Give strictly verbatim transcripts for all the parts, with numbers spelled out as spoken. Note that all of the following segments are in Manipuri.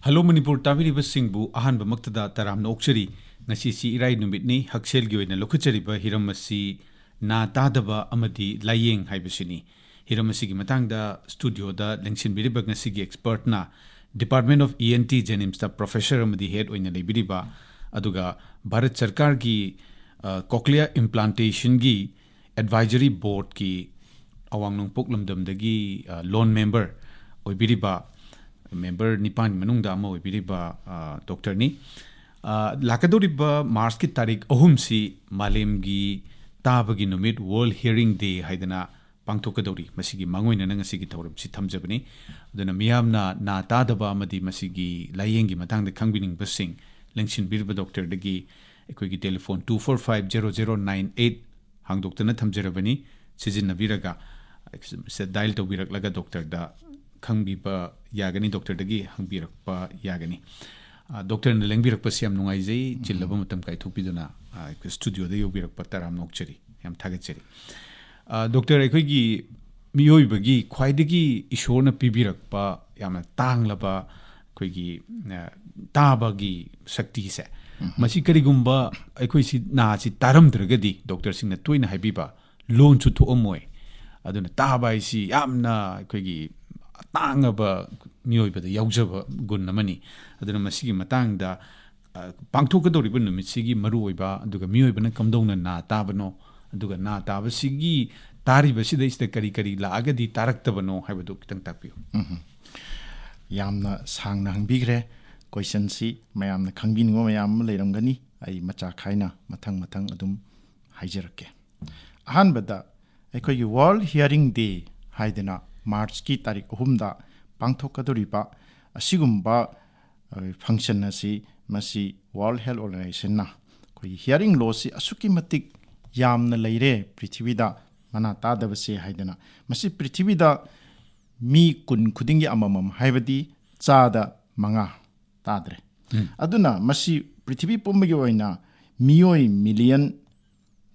ꯍꯜꯂꯣ ꯃꯅꯤꯄꯨꯔ ꯇꯥꯕꯤꯔꯤꯕꯁꯤꯡꯕꯨ ꯑꯍꯥꯟꯕꯃꯛꯇꯗ ꯇꯔꯥꯝꯅ ꯑꯣꯛꯆꯔꯤ꯫ ꯉꯁꯤꯁꯤ ꯏꯔꯥꯏ ꯅꯨꯃꯤꯠꯅꯤ꯫ ꯍꯛꯁꯦꯜꯒꯤ ꯑꯣꯏꯅ ꯂꯧꯈꯠꯆꯔꯤꯕ ꯍꯤꯔꯝ ꯑꯁꯤ ꯅꯥ ꯇꯥꯗꯕ ꯑꯃꯗꯤ ꯂꯥꯏꯌꯦꯡ ꯍꯥꯏꯕꯁꯤꯅꯤ꯫ ꯍꯤꯔꯝ ꯑꯁꯤꯒꯤ ꯃꯇꯥꯡꯗ ꯁ꯭ꯇꯨꯗꯤꯑꯣꯗ ꯂꯦꯡꯁꯤꯟꯕꯤꯔꯤꯕ ꯉꯁꯤꯒꯤ ꯑꯦꯛꯁꯄꯔꯠꯅ Department of E N T JNIMSꯇ ꯄ꯭ꯔꯣꯐꯦꯁꯔ ꯑꯃꯗꯤ ꯍꯦꯗ ꯑꯣꯏꯅ ꯂꯩꯕꯤꯔꯤꯕ, ꯑꯗꯨꯒ ꯚꯥꯔꯠ ꯁꯔꯀꯥꯔꯒꯤ, ꯑ, ꯀꯣꯀ꯭ꯂꯤꯌꯥ ꯏꯝꯄ꯭ꯂꯥꯟꯇꯦꯁꯟꯒꯤ ꯑꯦꯗꯚꯥꯏꯖꯔꯤ ꯕꯣꯔꯗꯀꯤ ꯑꯋꯥꯡ ꯅꯣꯡꯄꯣꯛ ꯂꯝꯗꯝꯗꯒꯤ, ꯑ, ꯂꯣꯟ ꯃꯦꯝꯕꯔ ꯑꯣꯏꯕꯤꯔꯤꯕ, ꯃꯦꯝꯕꯔ ꯅꯤꯄꯥꯟꯒꯤ ꯃꯅꯨꯡꯗ ꯑꯃ ꯑꯣꯏꯕꯤꯔꯤꯕ, ꯑ, ꯗꯣꯛꯇꯔꯅꯤ꯫ ꯑ, ꯂꯥꯛꯀꯗꯧꯔꯤꯕ ꯃꯥꯔꯆꯀꯤ ꯇꯥꯔꯤꯛ ꯑꯍꯨꯝꯁꯤ ꯃꯥꯂꯦꯝꯒꯤ ꯇꯥꯕꯒꯤ ꯅꯨꯃꯤꯠ, World Hearing Day ꯍꯥꯏꯗꯅ ꯄꯥꯡꯊꯣꯛꯀꯗꯧꯔꯤ꯫ ꯃꯁꯤꯒꯤ ꯃꯥꯡꯑꯣꯏꯅꯅ ꯉꯁꯤꯒꯤ ꯊꯧꯔꯝꯁꯤ ꯊꯝꯖꯕꯅꯤ꯫ ꯑꯗꯨꯅ ꯃꯤꯌꯥꯝꯅ ꯅꯥ ꯇꯥꯗꯕ ꯑꯃꯗꯤ ꯃꯁꯤꯒꯤ ꯂꯥꯏꯌꯦꯡꯒꯤ ꯃꯇꯥꯡꯗ ꯈꯪꯕꯤꯅꯤꯡꯕꯁꯤꯡ ꯂꯦꯡꯁꯤꯟꯕꯤꯔꯤꯕ ꯗꯣꯛꯇꯔꯗꯒꯤ ꯑꯩꯈꯣꯏꯒꯤ telephone two four five zero zero nine eight ꯍꯥꯡꯗꯣꯛꯇꯨꯅ ꯊꯝꯖꯔꯕꯅꯤ꯫ ꯁꯤꯖꯤꯟꯅꯕꯤꯔꯒ, ꯁꯤꯗ ꯗꯥꯏꯜ ꯇꯧꯕꯤꯔꯛꯂꯒ ꯗꯣꯛꯇꯔꯗ ꯈꯪꯕꯤꯕ ꯌꯥꯒꯅꯤ, ꯗꯣꯛꯇꯔꯗꯒꯤ ꯍꯪꯕꯤꯔꯛꯄ ꯌꯥꯒꯅꯤ꯫ ꯑ, ꯗꯣꯛꯇꯔꯅ ꯂꯦꯡꯕꯤꯔꯛꯄꯁꯤ ꯌꯥꯝ ꯅꯨꯡꯉꯥꯏꯖꯩ꯫ ꯎꯝ꯫ ꯆꯤꯜꯂꯕ ꯃꯇꯝ ꯀꯥꯏꯊꯣꯛꯄꯤꯗꯨꯅ, ꯑ, ꯑꯩꯈꯣꯏ ꯁ꯭ꯇꯨꯗꯤꯑꯣꯗ ꯌꯧꯕꯤꯔꯛꯄ ꯇꯔꯥꯝꯅ ꯑꯣꯛꯆꯔꯤ꯫ ꯌꯥꯝ ꯊꯥꯒꯠꯆꯔꯤ꯫ ꯑ, ꯗꯣꯛꯇꯔ, ꯑꯩꯈꯣꯏꯒꯤ ꯃꯤꯑꯣꯏꯕꯒꯤ ꯈ꯭ꯋꯥꯏꯗꯒꯤ ꯏꯁꯣꯔꯅ ꯄꯤꯕꯤꯔꯛꯄ ꯌꯥꯝꯅ ꯇꯥꯡꯂꯕ ꯑꯩꯈꯣꯏꯒꯤ, ꯑ, ꯇꯥꯕꯒꯤ ꯁꯛꯇꯤꯁꯦ, ꯎꯝ꯫ ꯃꯁꯤ ꯀꯔꯤꯒꯨꯝꯕ ꯑꯩꯈꯣꯏ ꯁꯤ ꯅꯥꯁꯤ ꯇꯥꯔꯝꯗ꯭ꯔꯒꯗꯤ, ꯗꯣꯛꯇꯔꯁꯤꯡꯅ ꯇꯣꯏꯅ ꯍꯥꯏꯕꯤꯕ, ꯂꯣꯟꯁꯨ ꯊꯣꯛꯑꯝꯃꯣꯏ꯫ ꯑꯗꯨꯅ ꯇꯥꯕ ꯍꯥꯏꯁꯤ ꯌꯥꯝꯅ ꯑꯩꯈꯣꯏꯒꯤ ꯇꯥꯡꯉꯕ ꯃꯤꯑꯣꯏꯕꯗ ꯌꯥꯎꯖꯕ ꯒꯨꯟ ꯑꯃꯅꯤ꯫ ꯑꯗꯨꯅ ꯃꯁꯤꯒꯤ ꯃꯇꯥꯡꯗ, ꯑ, ꯄꯥꯡꯊꯣꯛꯀꯗꯧꯔꯤꯕ ꯅꯨꯃꯤꯠꯁꯤꯒꯤ ꯃꯔꯨꯑꯣꯏꯕ, ꯑꯗꯨꯒ ꯃꯤꯑꯣꯏꯕꯅ ꯀꯝꯗꯧꯅ ꯅꯥ ꯇꯥꯕꯅꯣ, ꯑꯗꯨꯒ ꯅꯥ ꯇꯥꯕꯁꯤꯒꯤ ꯇꯥꯔꯤꯕꯁꯤꯗꯩꯁꯤꯗ ꯀꯔꯤ ꯀꯔꯤ ꯂꯥꯛꯑꯒꯗꯤ ꯇꯥꯔꯛꯇꯕꯅꯣ ꯍꯥꯏꯕꯗꯨ ꯈꯤꯇꯪ ꯇꯥꯛꯄꯤꯌꯨ꯫ ꯎꯝ꯫ ꯌꯥꯝꯅ ꯁꯥꯡꯅ ꯍꯪꯕꯤꯈ꯭ꯔꯦ꯫ ꯀꯣꯏꯁꯟꯁꯤ ꯃꯌꯥꯝꯅ ꯈꯪꯕꯤꯅꯤꯡꯕ ꯃꯌꯥꯝ ꯑꯃ ꯂꯩꯔꯝꯒꯅꯤ꯫ ꯑꯩ ꯃꯆꯥ ꯈꯥꯏꯅ ꯃꯊꯪ ꯃꯊꯪ ꯑꯗꯨꯝ ꯍꯥꯏꯖꯔꯛꯀꯦ꯫ ꯑꯍꯥꯟꯕꯗ, ꯑꯩꯈꯣꯏꯒꯤ World Hearing Day ꯍꯥꯏꯗꯅ ꯃꯥꯔꯆꯀꯤ ꯇꯥꯔꯤꯛ ꯑꯍꯨꯝꯗ ꯄꯥꯡꯊꯣꯛꯀꯗꯧꯔꯤꯕ ꯑꯁꯤꯒꯨꯝꯕ, ꯑ, ꯐꯪꯁꯟ ꯑꯁꯤ, ꯃꯁꯤ World Health Organizationꯅ ꯑꯩꯈꯣꯏꯒꯤ hearing lossꯁꯤ ꯑꯁꯨꯛꯀꯤ ꯃꯇꯤꯛ ꯌꯥꯝꯅ ꯂꯩꯔꯦ ꯄ꯭ꯔꯤꯊꯤꯕꯤꯗ, ꯃꯅꯥ ꯇꯥꯗꯕꯁꯦ ꯍꯥꯏꯗꯅ, ꯃꯁꯤ ꯄ꯭ꯔꯤꯊꯤꯕꯤꯗ ꯃꯤ ꯀꯨꯟ ꯈꯨꯗꯤꯡꯒꯤ ꯑꯃꯃꯝ, ꯍꯥꯏꯕꯗꯤ ꯆꯥꯗ ꯃꯉꯥ ꯇꯥꯗ꯭ꯔꯦ꯫ ꯎꯝ꯫ ꯑꯗꯨꯅ ꯃꯁꯤ ꯄ꯭ꯔꯤꯊꯤꯕꯤ ꯄꯨꯝꯕꯒꯤ ꯑꯣꯏꯅ ꯃꯤꯑꯣꯏ ꯃꯤꯂꯤꯌꯟ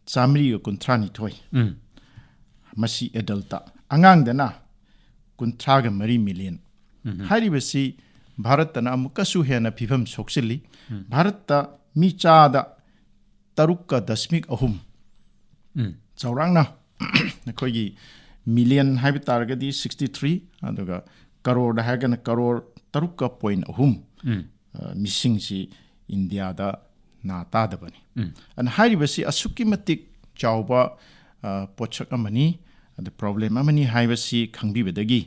ꯆꯥꯃꯔꯤꯒ ꯀꯨꯟꯊ꯭ꯔꯥ ꯅꯤꯊꯣꯏ꯫ ꯎꯝ꯫ ꯃꯁꯤ ꯑꯦꯗꯜꯇ꯫ ꯑꯉꯥꯡꯗꯅ ꯀꯨꯟꯊ꯭ꯔꯥꯒ ꯃꯔꯤ ꯃꯤꯂꯤꯌꯟ꯫ ꯎꯝ꯫ ꯍꯥꯏꯔꯤꯕꯁꯤ ꯚꯥꯔꯠꯇꯅ ꯑꯃꯨꯛꯀꯁꯨ ꯍꯦꯟꯅ ꯐꯤꯕꯝ ꯁꯣꯛꯆꯤꯜꯂꯤ꯫ ꯚꯥꯔꯠꯇ ꯃꯤ ꯆꯥꯗ ꯇꯔꯨꯛꯀ ꯗꯁꯃꯤꯛ ꯑꯍꯨꯝ, ꯎꯝ꯫ ꯆꯥꯎꯔꯥꯛꯅ ꯑꯩꯈꯣꯏꯒꯤ ꯃꯤꯂꯤꯌꯟ ꯍꯥꯏꯕ ꯇꯥꯔꯒꯗꯤ ꯁꯤꯛꯁꯇꯤ ꯊ꯭ꯔꯤ, ꯑꯗꯨꯒ ꯀꯔꯣꯔꯗ ꯍꯥꯏꯔꯒꯅ ꯀꯔꯣꯔ ꯇꯔꯨꯛꯀ ꯄꯣꯏꯟ ꯑꯍꯨꯝ, ꯎꯝ꯫ ꯑ, ꯃꯤꯁꯤꯡꯁꯤ ꯏꯟꯗꯤꯌꯥꯗ ꯅꯥ ꯇꯥꯗꯕꯅꯤ꯫ ꯎꯝ꯫ ꯑꯗꯨꯅ ꯍꯥꯏꯔꯤꯕꯁꯤ ꯑꯁꯨꯛꯀꯤ ꯃꯇꯤꯛ ꯆꯥꯎꯕ, ꯑ, ꯄꯣꯠꯁꯛ ꯑꯃꯅꯤ, ꯑꯗ ꯄ꯭ꯔꯣꯕ꯭ꯂꯦꯝ ꯑꯃꯅꯤ ꯍꯥꯏꯕꯁꯤ ꯈꯪꯕꯤꯕꯗꯒꯤ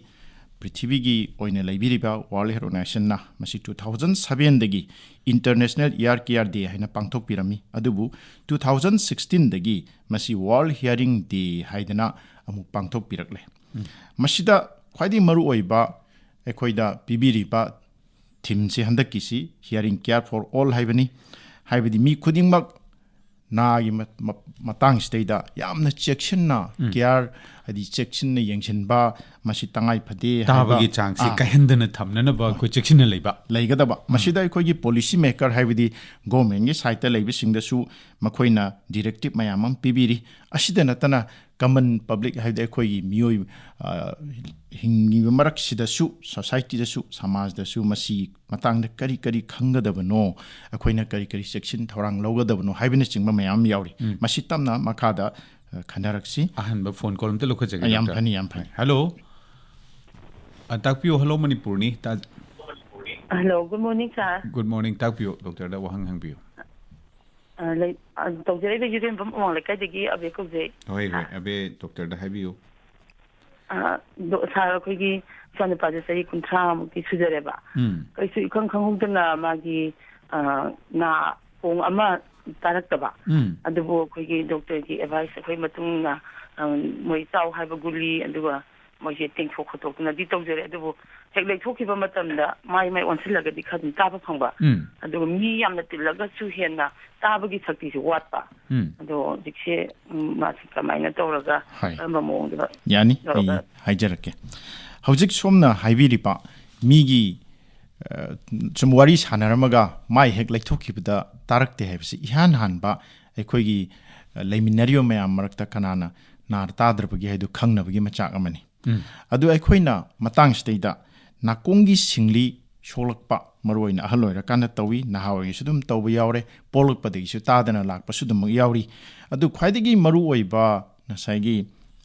ꯄ꯭ꯔꯤꯊꯤꯕꯤꯒꯤ ꯑꯣꯏꯅ ꯂꯩꯕꯤꯔꯤꯕ ꯋꯥꯔꯜ ꯍꯦꯜꯊ ꯑꯣꯔꯒꯅꯥꯏꯖꯦꯁꯟꯅ ꯃꯁꯤ ꯇꯨ ꯊꯥꯎꯖꯟ ꯁꯚꯦꯟꯗꯒꯤ ꯏꯟꯇꯔꯅꯦꯁꯅꯦꯜ ꯏꯌꯥꯔ ꯀꯤꯌꯥꯔ ꯗꯦ ꯍꯥꯏꯅ ꯄꯥꯡꯊꯣꯛꯄꯤꯔꯝꯃꯤ꯫ ꯑꯗꯨꯕꯨ ꯇꯨ ꯊꯥꯎꯖꯟ ꯁꯤꯛꯁꯇꯤꯟꯗꯒꯤ ꯃꯁꯤ ꯋꯥꯔꯜ ꯍꯤꯌꯥꯔꯤꯡ ꯗꯦ ꯍꯥꯏꯗꯅ ꯑꯃꯨꯛ ꯄꯥꯡꯊꯣꯛꯄꯤꯔꯛꯂꯦ꯫ ꯎꯝ꯫ ꯃꯁꯤꯗ ꯈ꯭ꯋꯥꯏꯗꯒꯤ ꯃꯔꯨꯑꯣꯏꯕ ꯑꯩꯈꯣꯏꯗ ꯄꯤꯕꯤꯔꯤꯕ ꯊꯤꯝꯁꯤ ꯍꯟꯗꯛꯀꯤꯁꯤ Hearing Care for All ꯍꯥꯏꯕꯅꯤ꯫ ꯍꯥꯏꯕꯗꯤ ꯃꯤ ꯈꯨꯗꯤꯡꯃꯛ ꯅꯥꯒꯤ ꯃ-, ꯃ-, ꯃꯇꯥꯡꯁꯤꯗꯩꯗ ꯌꯥꯝꯅ ꯆꯦꯛꯁꯤꯟꯅ ꯎꯝ꯫ ꯀꯤꯌꯥꯔ, ꯍꯥꯏꯗꯤ ꯆꯦꯛꯁꯤꯟꯅ ꯌꯦꯡꯁꯤꯟꯕ, ꯃꯁꯤ ꯇꯉꯥꯏ ꯐꯗꯦ ꯍꯥꯏꯕ, ꯇꯥꯕꯒꯤ ꯆꯥꯡꯁꯤ ꯑꯥ꯫ ꯀꯥꯏꯍꯟꯗꯅ ꯊꯝꯅꯅꯕ ꯑꯥ꯫ ꯑꯩꯈꯣꯏ ꯆꯦꯛꯁꯤꯟꯅ ꯂꯩꯕ꯫ ꯂꯩꯒꯗꯕ꯫ ꯎꯝ꯫ ꯃꯁꯤꯗ ꯑꯩꯈꯣꯏꯒꯤ ꯄꯣꯂꯤꯁꯤ ꯃꯦꯀꯔ ꯍꯥꯏꯕꯗꯤ ꯒꯣꯔꯃꯦꯟꯒꯤ ꯁꯥꯏꯠꯇ ꯂꯩꯕꯁꯤꯡꯗꯁꯨ ꯃꯈꯣꯏꯅ ꯗꯤꯔꯦꯛꯇꯤꯞ ꯃꯌꯥꯝ ꯑꯃ ꯄꯤꯕꯤꯔꯤ꯫ ꯑꯁꯤꯗ ꯅꯠꯇꯅ ꯀꯃꯟ ꯄꯕ꯭ꯂꯤꯛ ꯍꯥꯏꯕꯗꯤ ꯑꯩꯈꯣꯏꯒꯤ ꯃꯤꯑꯣꯏ, ꯑ, ꯍꯤꯡꯉꯤꯕ ꯃꯔꯛꯁꯤꯗꯁꯨ, ꯁꯣꯁꯥꯏꯇꯤꯗꯁꯨ, ꯁꯃꯥꯖꯗꯁꯨ ꯃꯁꯤ ꯃꯇꯥꯡꯗ ꯀꯔꯤ ꯀꯔꯤ ꯈꯪꯒꯗꯕꯅꯣ, ꯑꯩꯈꯣꯏꯅ ꯀꯔꯤ ꯀꯔꯤ ꯆꯦꯛꯁꯤꯟ ꯊꯧꯔꯥꯡ ꯂꯧꯒꯗꯕꯅꯣ ꯍꯥꯏꯕꯅꯆꯤꯡꯕ ꯃꯌꯥꯝ ꯑꯃ ꯌꯥꯎꯔꯤ꯫ ꯎꯝ꯫ ꯃꯁꯤ ꯇꯞꯅ ꯃꯈꯥꯗ, ꯑ, ꯈꯟꯅꯔꯛꯁꯤ꯫ ꯑꯍꯥꯟꯕ ꯐꯣꯟ ꯀꯣꯜ ꯑꯝꯇ ꯂꯧꯈꯠꯆꯒꯦ, ꯑ, ꯌꯥꯝ ꯗꯣꯛꯇꯔ꯫ ꯐꯅꯤ, ꯌꯥꯝ ꯐꯅꯤ꯫ ꯍꯜꯂꯣ꯫ ꯑ, ꯇꯥꯛꯄꯤꯌꯨ, ꯍꯜꯂꯣ ꯃꯅꯤꯄꯨꯔꯅꯤ꯫ ꯇꯥ-, ꯍꯜꯂꯣ, ꯒꯨꯗ ꯃꯣꯔꯅꯤꯡ, ꯁꯥꯔ꯫ ꯒꯨꯗ ꯃꯣꯔꯅꯤꯡ, ꯇꯥꯛꯄꯤꯌꯨ, ꯗꯣꯛꯇꯔꯗ ꯋꯥꯍꯪ ꯍꯪꯕꯤꯌꯨ꯫ ꯑ, ꯂꯩ-, ꯑ, ꯇꯧꯖꯔꯛꯏꯕ ꯌꯨꯔꯦꯝꯕꯝ ꯑꯋꯥꯡ ꯂꯩꯀꯥꯏꯗꯒꯤ ꯑꯕꯦ ꯀꯧꯖꯩ꯫ ꯍꯣꯏ, ꯍꯣꯏ, ꯁꯥꯔ꯫ ꯑꯕꯦ, ꯗꯣꯛꯇꯔꯗ ꯍꯥꯏꯕꯤꯌꯨ꯫ ꯑ, ꯗꯣ-, ꯁꯥꯔ, ꯑꯩꯈꯣꯏꯒꯤ ꯏꯆꯥꯅꯨꯄꯥꯁꯦ ꯆꯍꯤ ꯀꯨꯟꯊ꯭ꯔꯥ ꯃꯨꯛꯇꯤ ꯁꯨꯖꯔꯦꯕ꯫ ꯎꯝ꯫ ꯀꯩꯁꯨ ꯏꯈꯪ ꯈꯪꯍꯧꯗꯅ ꯃꯥꯒꯤ, ꯑ, ꯅꯥꯀꯣꯡ ꯑꯃ ꯇꯥꯔꯛꯇꯕ꯫ ꯎꯝ꯫ ꯑꯗꯨꯕꯨ ꯑꯩꯈꯣꯏꯒꯤ ꯗꯣꯛꯇꯔꯒꯤ ꯑꯦꯗꯚꯥꯏꯁ ꯑꯩꯈꯣꯏ ꯃꯇꯨꯡ ꯏꯟꯅ, ꯑ, ꯃꯣꯏ ꯆꯥꯎ ꯍꯥꯏꯕ ꯒꯨꯂꯤ, ꯑꯗꯨꯒ ꯃꯣꯏꯁꯦ ꯇꯦꯡꯊꯣꯛ ꯈꯣꯠꯇꯣꯛꯇꯅꯗꯤ ꯇꯧꯖꯔꯦ, ꯑꯗꯨꯕꯨ ꯍꯦꯛ ꯂꯩꯊꯣꯛꯈꯤꯕ ꯃꯇꯝꯗ ꯃꯥꯏ ꯃꯥꯏ ꯑꯣꯟꯁꯤꯜꯂꯒꯗꯤ ꯈꯔ ꯑꯗꯨꯝ ꯇꯥꯕ ꯐꯪꯕ, ꯎꯝ꯫ ꯑꯗꯨꯒ ꯃꯤ ꯌꯥꯝꯅ ꯇꯤꯜꯂꯒꯁꯨ ꯍꯦꯟꯅ ꯇꯥꯕꯒꯤ ꯁꯛꯇꯤꯁꯨ ꯋꯥꯠꯄ꯫ ꯎꯝ꯫ ꯑꯗꯣ ꯍꯧꯖꯤꯛꯁꯦ, ꯎꯝ, ꯃꯥꯁꯤ ꯀꯃꯥꯏꯅ ꯇꯧꯔꯒ ꯍꯣꯏ꯫ ꯀꯔꯝꯕ ꯃꯑꯣꯡꯗ ꯌꯥꯅꯤ, ꯑꯩ ꯇꯧꯔꯒ ꯍꯥꯏꯖꯔꯛꯀꯦ꯫ ꯍꯧꯖꯤꯛ ꯁꯣꯝꯅ ꯍꯥꯏꯕꯤꯔꯤꯕ ꯃꯤꯒꯤ, ꯑ, ꯁꯨꯝ ꯋꯥꯔꯤ ꯁꯥꯟꯅꯔꯝꯃꯒ ꯃꯥꯏ ꯍꯦꯛ ꯂꯩꯊꯣꯛꯈꯤꯕꯗ ꯇꯥꯔꯛꯇꯦ ꯍꯥꯏꯕꯁꯤ ꯏꯍꯥꯟ ꯍꯥꯟꯕ ꯑꯩꯈꯣꯏꯒꯤ, ꯑ, ꯂꯩꯃꯤꯟꯅꯔꯤꯕ ꯃꯌꯥꯝ ꯃꯔꯛꯇ ꯀꯅꯥꯅ ꯅꯥꯔ ꯇꯥꯗ꯭ꯔꯕꯒꯦ ꯍꯥꯏꯗꯨ ꯈꯪꯅꯕꯒꯤ ꯃꯆꯥꯛ ꯑꯃꯅꯤ꯫ ꯎꯝ꯫ ꯑꯗꯨ ꯑꯩꯈꯣꯏꯅ ꯃꯇꯥꯡꯁꯤꯗꯩꯗ ꯅꯥꯀꯣꯡꯒꯤ ꯁꯤꯡꯂꯤ ꯁꯣꯛꯂꯛꯄ, ꯃꯔꯨꯑꯣꯏꯅ ꯑꯍꯜ ꯑꯣꯏꯔꯀꯥꯟꯗ ꯇꯧꯏ, ꯅꯍꯥ ꯑꯣꯏꯔꯤꯉꯩꯁꯨ ꯑꯗꯨꯝ ꯇꯧꯕ ꯌꯥꯎꯔꯦ, ꯄꯣꯛꯂꯛꯄꯗꯒꯤꯁꯨ ꯇꯥꯗꯅ ꯂꯥꯛꯄꯁꯨ ꯑꯗꯨꯃꯛ ꯌꯥꯎꯔꯤ꯫ ꯑꯗꯨ ꯈ꯭ꯋꯥꯏꯗꯒꯤ ꯃꯔꯨꯑꯣꯏꯕ ꯉꯁꯥꯏꯒꯤ,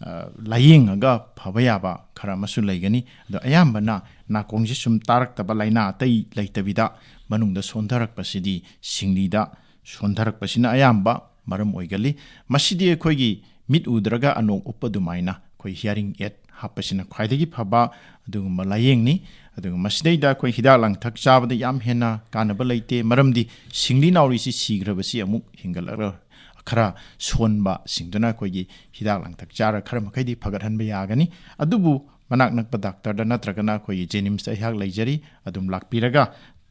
ꯑ, ꯂꯥꯏꯌꯦꯡꯉꯒ ꯐꯕ ꯌꯥꯕ ꯈꯔ ꯑꯃꯁꯨ ꯂꯩꯒꯅꯤ꯫ ꯑꯗꯣ ꯑꯌꯥꯝꯕꯅ ꯅꯥꯀꯣꯡꯁꯦ ꯁꯨꯝ ꯇꯥꯔꯛꯇꯕ ꯂꯥꯏꯅꯥ ꯑꯇꯩ ꯂꯩꯇꯕꯤꯗ ꯃꯅꯨꯡꯗ ꯁꯣꯟꯊꯔꯛꯄꯁꯤꯗꯤ ꯁꯤꯡꯂꯤꯗ ꯁꯣꯟꯊꯔꯛꯄꯁꯤꯅ ꯑꯌꯥꯝꯕ ꯃꯔꯝ ꯑꯣꯏꯒꯜꯂꯤ꯫ ꯃꯁꯤꯗꯤ ꯑꯩꯈꯣꯏꯒꯤ ꯃꯤꯠ ꯎꯗ꯭ꯔꯒ ꯑꯅꯣꯛ ꯎꯞꯄ ꯑꯗꯨꯃꯥꯏꯅ ꯑꯩꯈꯣꯏ hearing aid ꯍꯥꯞꯄꯁꯤꯅ ꯈ꯭ꯋꯥꯏꯗꯒꯤ ꯐꯕ ꯑꯗꯨꯒꯨꯝꯕ ꯂꯥꯏꯌꯦꯡꯅꯤ꯫ ꯑꯗꯨꯒ ꯃꯁꯤꯗꯩꯗ ꯑꯩꯈꯣꯏ ꯍꯤꯗꯥꯛ ꯂꯥꯡꯊꯛ ꯆꯥꯕꯗ ꯌꯥꯝ ꯍꯦꯟꯅ ꯀꯥꯟꯅꯕ ꯂꯩꯇꯦ, ꯃꯔꯝꯗꯤ ꯁꯤꯡꯂꯤ ꯅꯥꯎꯔꯤꯁꯤ ꯁꯤꯈ꯭ꯔꯕꯁꯤ ꯑꯃꯨꯛ ꯍꯤꯡꯒꯠꯂꯛꯂ-, ꯈꯔ ꯁꯣꯟꯕꯁꯤꯡꯗꯨꯅ ꯑꯩꯈꯣꯏꯒꯤ ꯍꯤꯗꯥꯛ ꯂꯥꯡꯊꯛ ꯆꯥꯔ ꯈꯔ ꯃꯈꯩꯗꯤ ꯐꯒꯠꯍꯟꯕ ꯌꯥꯒꯅꯤ꯫ ꯑꯗꯨꯕꯨ ꯃꯅꯥꯛ ꯅꯛꯄ ꯗꯥꯛꯇꯔꯗ ꯅꯠꯇ꯭ꯔꯒꯅ ꯑꯩꯈꯣꯏꯒꯤ JNIMSꯇ ꯑꯩꯍꯥꯛ ꯂꯩꯖꯔꯤ, ꯑꯗꯨꯝ ꯂꯥꯛꯄꯤꯔꯒ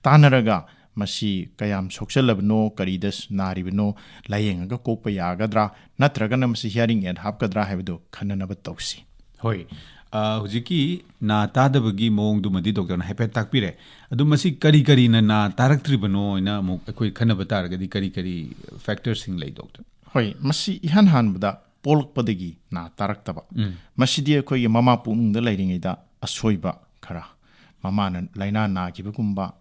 ꯇꯥꯟꯅꯔꯒ ꯃꯁꯤ ꯀꯌꯥꯝ ꯁꯣꯛꯆꯜꯂꯕꯅꯣ, ꯀꯔꯤꯗ ꯁ-, ꯅꯥꯔꯤꯕꯅꯣ, ꯂꯥꯏꯌꯦꯡꯉꯒ ꯀꯣꯛꯄ ꯌꯥꯒꯗ꯭ꯔꯥ, ꯅꯠꯇ꯭ꯔꯒꯅ ꯃꯁꯤ hearing aid ꯍꯥꯞꯀꯗ꯭ꯔꯥ ꯍꯥꯏꯕꯗꯨ ꯈꯟꯅꯅꯕ ꯇꯧꯁꯤ꯫ ꯍꯣꯏ꯫ ꯑ, ꯍꯧꯖꯤꯛꯀꯤ ꯅꯥ ꯇꯥꯗꯕꯒꯤ ꯃꯑꯣꯡꯗꯨꯃꯗꯤ ꯗꯣꯛꯇꯔꯅ ꯍꯥꯏꯐꯦꯠ ꯇꯥꯛꯄꯤꯔꯦ꯫ ꯑꯗꯨ ꯃꯁꯤ ꯀꯔꯤ ꯀꯔꯤꯅ ꯅꯥ ꯇꯥꯔꯛꯇ꯭ꯔꯤꯕꯅꯣ ꯍꯥꯏꯅ ꯑꯃꯨꯛ ꯑꯩꯈꯣꯏ ꯈꯟꯅꯕ ꯇꯥꯔꯒꯗꯤ ꯀꯔꯤ ꯀꯔꯤ factorꯁꯤꯡ ꯂꯩ, ꯗꯣꯛꯇꯔ? ꯍꯣꯏ, ꯃꯁꯤ ꯏꯍꯥꯟ ꯍꯥꯟꯕꯗ ꯄꯣꯛꯂꯛꯄꯗꯒꯤ ꯅꯥ ꯇꯥꯔꯛꯇꯕ꯫ ꯎꯝ꯫ ꯃꯁꯤꯗꯤ ꯑꯩꯈꯣꯏꯒꯤ ꯃꯃꯥ ꯄꯨꯛꯅꯨꯡꯗ ꯂꯩꯔꯤꯉꯩꯗ ꯑꯁꯣꯏꯕ ꯈꯔ, ꯃꯃꯥꯅ ꯂꯥꯏꯅꯥ ꯅꯥꯈꯤꯕꯒꯨꯝꯕ,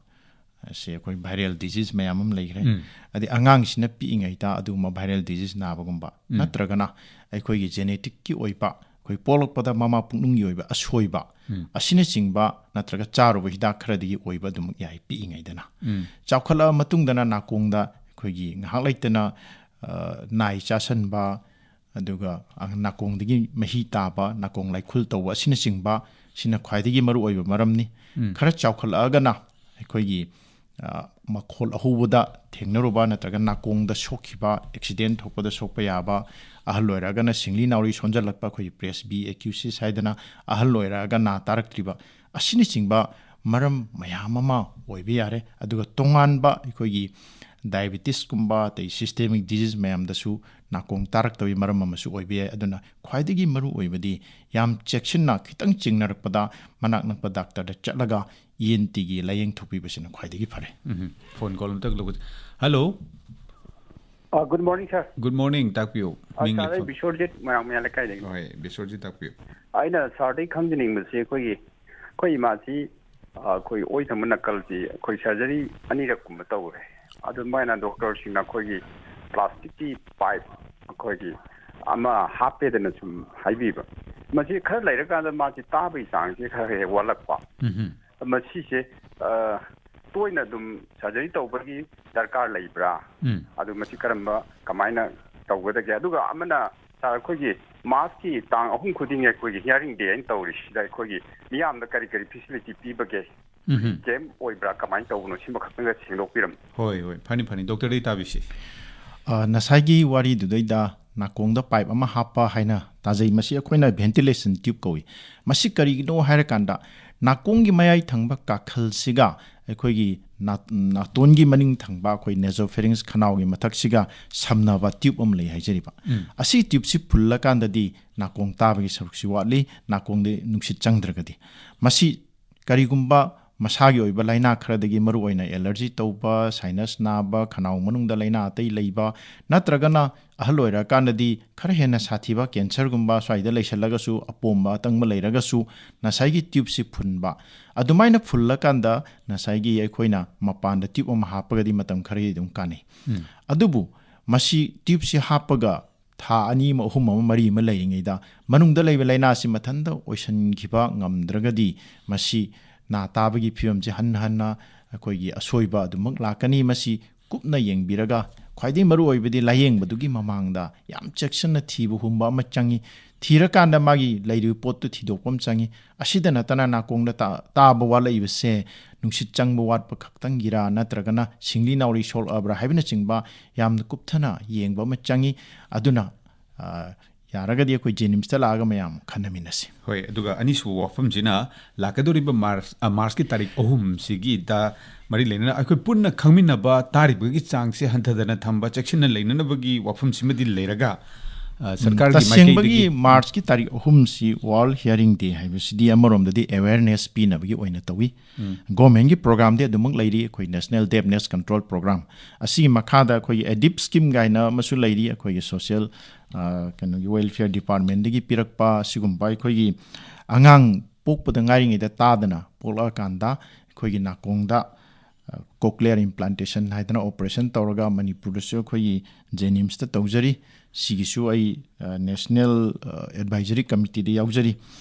ꯁꯦ ꯑꯩꯈꯣꯏ viral disease ꯃꯌꯥꯝ ꯑꯃ ꯂꯩꯈ꯭ꯔꯦ꯫ ꯎꯝ꯫ ꯑꯗꯩ ꯑꯉꯥꯡꯁꯤꯅ ꯄꯤꯛꯏꯉꯩꯗ ꯑꯗꯨꯒꯨꯝꯕ viral disease ꯅꯥꯕꯒꯨꯝꯕ, ꯎꯝ꯫ ꯅꯠꯇ꯭ꯔꯒꯅ ꯑꯩꯈꯣꯏꯒꯤ geneticꯀꯤ ꯑꯣꯏꯕ, ꯑꯩꯈꯣꯏ ꯄꯣꯛꯂꯛꯄꯗ ꯃꯃꯥ ꯄꯨꯛꯅꯨꯡꯒꯤ ꯑꯣꯏꯕ ꯑꯁꯣꯏꯕ ꯎꯝ꯫ ꯑꯁꯤꯅꯆꯤꯡꯕ, ꯅꯠꯇ꯭ꯔꯒ ꯆꯥꯔꯨꯕ ꯍꯤꯗꯥꯛ ꯈꯔꯗꯒꯤ ꯑꯣꯏꯕ ꯑꯗꯨꯃꯛ ꯌꯥꯏ ꯄꯤꯛꯏꯉꯩꯗꯅ꯫ ꯎꯝ꯫ ꯆꯥꯎꯈꯠꯂꯛꯑ ꯃꯇꯨꯡꯗꯅ ꯅꯥꯀꯣꯡꯗ ꯑꯩꯈꯣꯏꯒꯤ ꯉꯥꯏꯍꯥꯛ ꯂꯩꯇꯅ, ꯑ, ꯅꯥꯏ ꯆꯥꯁꯟꯕ, ꯑꯗꯨꯒ ꯅꯥꯀꯣꯡꯗꯒꯤ ꯃꯍꯤ ꯇꯥꯕ, ꯅꯥꯀꯣꯡ ꯂꯥꯏꯈꯨꯜ ꯇꯧꯕ ꯑꯁꯤꯅꯆꯤꯡꯕ, ꯁꯤꯅ ꯈ꯭ꯋꯥꯏꯗꯒꯤ ꯃꯔꯨꯑꯣꯏꯕ ꯃꯔꯝꯅꯤ꯫ ꯎꯝ꯫ ꯈꯔ ꯆꯥꯎꯈꯠꯂꯛꯑꯒꯅ ꯑꯩꯈꯣꯏꯒꯤ, ꯑ, ꯃꯈꯣꯜ ꯑꯍꯧꯕꯗ ꯊꯦꯡꯅꯔꯨꯕ ꯅꯠꯇ꯭ꯔꯒ ꯅꯥꯀꯣꯡꯗ ꯁꯣꯛꯈꯤꯕ, accident ꯊꯣꯛꯄꯗ ꯁꯣꯛꯄ ꯌꯥꯕ, ꯑꯍꯜ ꯑꯣꯏꯔꯛꯑꯒꯅ ꯁꯤꯡꯂꯤ ꯅꯥꯎꯔꯤ ꯁꯣꯟꯖꯜꯂꯛꯄ, ꯑꯩꯈꯣꯏꯒꯤ presbycusis ꯍꯥꯏꯗꯅ, ꯑꯍꯜ ꯑꯣꯏꯔꯛꯑꯒ ꯅꯥ ꯇꯥꯔꯛꯇ꯭ꯔꯤꯕ, ꯑꯁꯤꯅꯆꯤꯡꯕ ꯃꯔꯝ ꯃꯌꯥꯝ ꯑꯃ ꯑꯣꯏꯕ ꯌꯥꯔꯦ꯫ ꯑꯗꯨꯒ ꯇꯣꯉꯥꯟꯕ ꯑꯩꯈꯣꯏꯒꯤ diabetesꯀꯨꯝꯕ ꯑꯇꯩ systemic disease ꯃꯌꯥꯝꯗꯁꯨ ꯅꯥꯀꯣꯡ ꯇꯥꯔꯛꯇꯕꯒꯤ ꯃꯔꯝ ꯑꯃꯁꯨ ꯑꯣꯏꯕ ꯌꯥꯏ꯫ ꯑꯗꯨꯅ ꯈ꯭ꯋꯥꯏꯗꯒꯤ ꯃꯔꯨ ꯑꯣꯏꯕꯗꯤ ꯌꯥꯝ ꯆꯦꯛꯁꯤꯟꯅ ꯈꯤꯇꯪ ꯆꯤꯡꯅꯔꯛꯄꯗ ꯃꯅꯥꯛ ꯅꯛꯄ ꯗꯥꯛꯇꯔꯗ ꯆꯠꯂꯒ ENTꯒꯤ ꯂꯥꯏꯌꯦꯡ ꯊꯣꯛꯄꯤꯕꯁꯤꯅ ꯈ꯭ꯋꯥꯏꯗꯒꯤ ꯐꯔꯦ꯫ ꯎꯝ꯫ Phone call ꯑꯝꯇ ꯂꯧꯒꯦ꯫ Hello꯫ ꯑ, good morning, sir꯫ Good morning, ꯇꯥꯛꯄꯤꯌꯨ꯫ ꯑ, ꯃꯤꯡ sir, ꯑꯩ ꯂꯩꯐꯝ꯫ ꯕꯤꯁ꯭ꯋꯔꯖꯤꯠ, ꯃꯣꯏꯔꯥꯡ ꯃꯌꯥ ꯂꯩꯀꯥꯏꯗꯒꯤ꯫ ꯍꯣꯏ, ꯕꯤꯁ꯭ꯋꯔꯖꯤꯠ ꯇꯥꯛꯄꯤꯌꯨ꯫ ꯑꯩꯅ sirꯗꯒꯤ ꯈꯪꯖꯅꯤꯡꯕꯁꯤ ꯑꯩꯈꯣꯏꯒꯤ, ꯑꯩꯈꯣꯏ ꯏꯃꯥꯁꯤ ꯑꯩꯈꯣꯏ ꯑꯣꯏ ꯊꯪꯕ ꯅꯥꯀꯜꯁꯤ ꯑꯩꯈꯣꯏ ꯁꯔꯖꯔꯤ ꯑꯅꯤꯔꯛ ꯀꯨꯝꯕ ꯇꯧꯔꯦ꯫ ꯑꯗꯨꯃꯥꯏꯅ ꯗꯣꯛꯇꯔꯁꯤꯡꯅ ꯑꯩꯈꯣꯏꯒꯤ ꯄ꯭ꯂꯥꯁꯇꯤꯛꯀꯤ ꯄꯥꯏꯞ ꯑꯩꯈꯣꯏꯒꯤ ꯑꯃ ꯍꯥꯞꯄꯦꯗꯅ ꯁꯨꯝ ꯍꯥꯏꯕꯤꯕ, ꯃꯁꯤ ꯈꯔ ꯂꯩꯔꯀꯥꯟꯗ ꯃꯥꯁꯤ ꯇꯥꯕꯒꯤ ꯆꯥꯡꯁꯤ ꯈꯔ ꯍꯦꯛ ꯋꯥꯠꯂꯛꯄ꯫ ꯎꯝ꯫ ꯃꯁꯤꯁꯦ, ꯑ, ꯇꯣꯏꯅ ꯑꯗꯨꯝ ꯁꯔꯖꯔꯤ ꯇꯧꯕꯒꯤ ꯗꯔꯀꯥꯔ ꯂꯩꯕ꯭ꯔꯥ? ꯎꯝ꯫ ꯑꯗꯨ ꯃꯁꯤ ꯀꯔꯝꯕ, ꯀꯃꯥꯏꯅ ꯇꯧꯒꯗꯒꯦ? ꯑꯗꯨꯒ ꯑꯃꯅ, ꯁꯥꯔ, ꯑꯩꯈꯣꯏꯒꯤ ꯃꯥꯔꯆꯀꯤ ꯇꯥꯡ ꯑꯍꯨꯝ ꯈꯨꯗꯤꯡꯒꯤ ꯑꯩꯈꯣꯏꯒꯤ hearing day ꯍꯥꯏꯅ ꯇꯧꯔꯤꯁꯤꯗ ꯑꯩꯈꯣꯏꯒꯤ ꯃꯤꯌꯥꯝꯗ ꯀꯔꯤ ꯀꯔꯤ facility ꯄꯤꯕꯒꯦ? ꯎꯝ꯫ Camp ꯑꯣꯏꯕ꯭ꯔꯥ, ꯀꯃꯥꯏꯅ ꯇꯧꯕꯅꯣ? ꯁꯤꯃ ꯈꯛꯇꯪꯒ ꯁꯦꯡꯗꯣꯛꯄꯤꯔꯝꯃꯨ꯫ ꯍꯣꯏ, ꯍꯣꯏ, ꯐꯅꯤ, ꯐꯅꯤ꯫ ꯗꯣꯛꯇꯔꯗꯒꯤ ꯇꯥꯕꯤꯁꯤ꯫ ꯑ, ꯉꯁꯥꯏꯒꯤ ꯋꯥꯔꯤꯗꯨꯗꯩꯗ ꯅꯥꯀꯣꯡꯗ ꯄꯥꯏꯞ ꯑꯃ ꯍꯥꯞꯄ ꯍꯥꯏꯅ ꯇꯥꯖꯩ꯫ ꯃꯁꯤ ꯑꯩꯈꯣꯏꯅ ventilation tube ꯀꯧꯏ꯫ ꯃꯁꯤ ꯀꯔꯤꯒꯤꯅꯣ ꯍꯥꯏꯔꯀꯥꯟꯗ, ꯅꯥꯀꯣꯡꯒꯤ ꯃꯌꯥꯏ ꯊꯪꯕ ꯀꯥꯈꯜꯁꯤꯒ ꯑꯩꯈꯣꯏꯒꯤ ꯅꯥ-, ꯅꯥꯇꯣꯟꯒꯤ ꯃꯅꯤꯡ ꯊꯪꯕ ꯑꯩꯈꯣꯏ nasopharynx ꯈꯅꯥꯎꯒꯤ ꯃꯊꯛꯁꯤꯒ ꯁꯝꯅꯕ tube ꯑꯃ ꯂꯩ ꯍꯥꯏꯖꯔꯤꯕ꯫ ꯎꯝ꯫ ꯑꯁꯤ tubeꯁꯤ ꯐꯨꯜꯂꯀꯥꯟꯗꯗꯤ ꯅꯥꯀꯣꯡ ꯇꯥꯕꯒꯤ ꯁꯔꯨꯛꯁꯤ ꯋꯥꯠꯂꯤ, ꯅꯥꯀꯣꯡꯗ ꯅꯨꯡꯁꯤꯠ ꯆꯪꯗ꯭ꯔꯒꯗꯤ꯫ ꯃꯁꯤ ꯀꯔꯤꯒꯨꯝꯕ ꯃꯁꯥꯒꯤ ꯑꯣꯏꯕ ꯂꯥꯏꯅꯥ ꯈꯔꯗꯒꯤ, ꯃꯔꯨꯑꯣꯏꯅ allergy ꯇꯧꯕ, sinus ꯅꯥꯕ, ꯈꯅꯥꯎ ꯃꯅꯨꯡꯗ ꯂꯥꯏꯅꯥ ꯑꯇꯩ ꯂꯩꯕ, ꯅꯠꯇ꯭ꯔꯒꯅ ꯑꯍꯜ ꯑꯣꯏꯔꯛꯑꯀꯥꯟꯗꯗꯤ ꯈꯔ ꯍꯦꯟꯅ ꯁꯥꯊꯤꯕ cancerꯒꯨꯝꯕ ꯁ꯭ꯋꯥꯏꯗ ꯂꯩꯁꯜꯂꯒꯁꯨ, ꯑꯄꯣꯝꯕ ꯑꯇꯪꯕ ꯂꯩꯔꯒꯁꯨ, ꯉꯁꯥꯏꯒꯤ tubeꯁꯤ ꯐꯨꯟꯕ, ꯑꯗꯨꯃꯥꯏꯅ ꯐꯨꯜꯂꯀꯥꯟꯗ ꯉꯁꯥꯏꯒꯤ ꯑꯩꯈꯣꯏꯅ ꯃꯄꯥꯟꯗ tube ꯑꯃ ꯍꯥꯞꯄꯒꯗꯤ ꯃꯇꯝ ꯈꯔꯗꯤ ꯑꯗꯨꯝ ꯀꯥꯟꯅꯩ꯫ ꯎꯝ꯫ ꯑꯗꯨꯕꯨ ꯃꯁꯤ tubeꯁꯤ ꯍꯥꯞꯄꯒ ꯊꯥ ꯑꯅꯤ ꯑꯃ, ꯑꯍꯨꯝ ꯑꯃ, ꯃꯔꯤ ꯑꯃ ꯂꯩꯔꯤꯉꯩꯗ ꯃꯅꯨꯡꯗ ꯂꯩꯕ ꯂꯥꯏꯅꯥꯁꯤ ꯃꯊꯟꯇ ꯑꯣꯏꯁꯤꯟꯈꯤꯕ ꯉꯝꯗ꯭ꯔꯒꯗꯤ ꯃꯁꯤ ꯅꯥ ꯇꯥꯕꯒꯤ ꯐꯤꯕꯝꯁꯤ ꯍꯟꯅ ꯍꯟꯅ ꯑꯩꯈꯣꯏꯒꯤ ꯑꯁꯣꯏꯕ ꯑꯗꯨꯃꯛ ꯂꯥꯛꯀꯅꯤ꯫ ꯃꯁꯤ ꯀꯨꯞꯅ ꯌꯦꯡꯕꯤꯔꯒ, ꯈ꯭ꯋꯥꯏꯗꯒꯤ ꯃꯔꯨ ꯑꯣꯏꯕꯗꯤ ꯂꯥꯌꯦꯡꯕꯗꯨꯒꯤ ꯃꯃꯥꯡꯗ ꯌꯥꯝ ꯆꯦꯛꯁꯤꯟꯅ ꯊꯤꯕ ꯍꯨꯝꯕ ꯑꯃ ꯆꯪꯉꯤ꯫ ꯊꯤꯔꯀꯥꯟꯗ ꯃꯥꯒꯤ ꯂꯩꯔꯤꯕ ꯄꯣꯠꯇꯨ ꯊꯤꯗꯣꯛꯄ ꯑꯃ ꯆꯪꯉꯤ꯫ ꯑꯁꯤꯗ ꯅꯠꯇꯅ ꯅꯥꯀꯣꯡꯗ ꯇꯥ-, ꯇꯥꯕ ꯋꯥꯠꯂꯛꯏꯕꯁꯦ ꯅꯨꯡꯁꯤꯠ ꯆꯪꯕ ꯋꯥꯠꯄ ꯈꯛꯇꯪꯒꯤꯔꯥ, ꯅꯠꯇ꯭ꯔꯒꯅ ꯁꯤꯡꯂꯤ ꯅꯥꯎꯔꯤ ꯁꯣꯛꯂꯛꯑꯕ꯭ꯔꯥ ꯍꯥꯏꯕꯅꯆꯤꯡꯕ ꯌꯥꯝꯅ ꯀꯨꯞꯊꯅ ꯌꯦꯡꯕ ꯑꯃ ꯆꯪꯉꯤ꯫ ꯑꯗꯨꯅ, ꯑ, ꯌꯥꯔꯒꯗꯤ ꯑꯩꯈꯣꯏ JNIMSꯇ ꯂꯥꯛꯑꯒ ꯃꯌꯥꯝ ꯈꯟꯅꯃꯤꯟꯅꯁꯤ꯫ ꯍꯣꯏ, ꯑꯗꯨꯒ ꯑꯅꯤꯁꯨꯕ ꯋꯥꯐꯝꯁꯤꯅ ꯂꯥꯛꯀꯗꯧꯔꯤꯕ ꯃꯥꯔꯆ, ꯑ, ꯃꯥꯔꯆꯀꯤ ꯇꯥꯔꯤꯛ ꯑꯍꯨꯝꯁꯤꯒꯤꯗ ꯃꯔꯤ ꯂꯩꯅꯅ ꯑꯩꯈꯣꯏ ꯄꯨꯟꯅ ꯈꯪꯃꯤꯟꯅꯕ, ꯇꯥꯔꯤꯕꯒꯤ ꯆꯥꯡꯁꯦ ꯍꯟꯊꯗꯅ ꯊꯝꯕ, ꯆꯦꯛꯁꯤꯟꯅ ꯂꯩꯅꯅꯕꯒꯤ ꯋꯥꯐꯝꯁꯤꯃꯗꯤ ꯂꯩꯔꯒ, ꯑ, ꯎꯝ, ꯁꯔꯀꯥꯔꯒꯤ ꯇꯁꯦꯡꯕꯒꯤ ꯃꯥꯏꯀꯩꯗꯒꯤ ꯃꯥꯔꯆꯀꯤ ꯇꯥꯔꯤꯛ ꯑꯍꯨꯝꯁꯤ World Hearing Day ꯍꯥꯏꯕꯁꯤꯗꯤ ꯑꯃꯔꯣꯝꯗꯗꯤ awareness ꯄꯤꯅꯕꯒꯤ ꯑꯣꯏꯅ ꯇꯧꯏ꯫ ꯎꯝ꯫ Governmentꯀꯤ programꯗꯤ ꯑꯗꯨꯃꯛ ꯂꯩꯔꯤ, ꯑꯩꯈꯣꯏ National Deafness Control Program꯫ ꯑꯁꯤꯒꯤ ꯃꯈꯥꯗ ꯑꯩꯈꯣꯏꯒꯤ ADIP scheme ꯀꯥꯏꯅ ꯑꯃꯁꯨ ꯂꯩꯔꯤ, ꯑꯩꯈꯣꯏꯒꯤ social, ꯑ, ꯀꯩꯅꯣꯒꯤ welfare departmentꯗꯒꯤ ꯄꯤꯔꯛꯄ ꯑꯁꯤꯒꯨꯝꯕ ꯑꯩꯈꯣꯏꯒꯤ ꯑꯉꯥꯡ ꯄꯣꯛꯄꯗ ꯉꯥꯏꯔꯤꯉꯩꯗ ꯇꯥꯗꯅ ꯄꯣꯛꯂꯛꯑꯀꯥꯟꯗ ꯑꯩꯈꯣꯏꯒꯤ ꯅꯥꯀꯣꯡꯗ ꯀꯣꯀ꯭ꯂꯤꯌꯔ ꯏꯝꯄ꯭ꯂꯥꯟꯇꯦꯁꯟ ꯍꯥꯏꯗꯅ ꯑꯣꯄꯔꯦꯁꯟ ꯇꯧꯔꯒ ꯃꯅꯤꯄꯨꯔꯗꯁꯨ ꯑꯩꯈꯣꯏꯒꯤ ꯖꯦꯅꯤꯝꯁꯇ ꯇꯧꯖꯔꯤ꯫ ꯁꯤꯒꯤꯁꯨ ꯑꯩ ꯅꯦꯁꯅꯦꯜ ꯑꯦꯗꯚꯥꯏꯖꯔꯤ ꯀꯃꯤꯇꯤꯗ ꯌꯥꯎꯖꯔꯤ꯫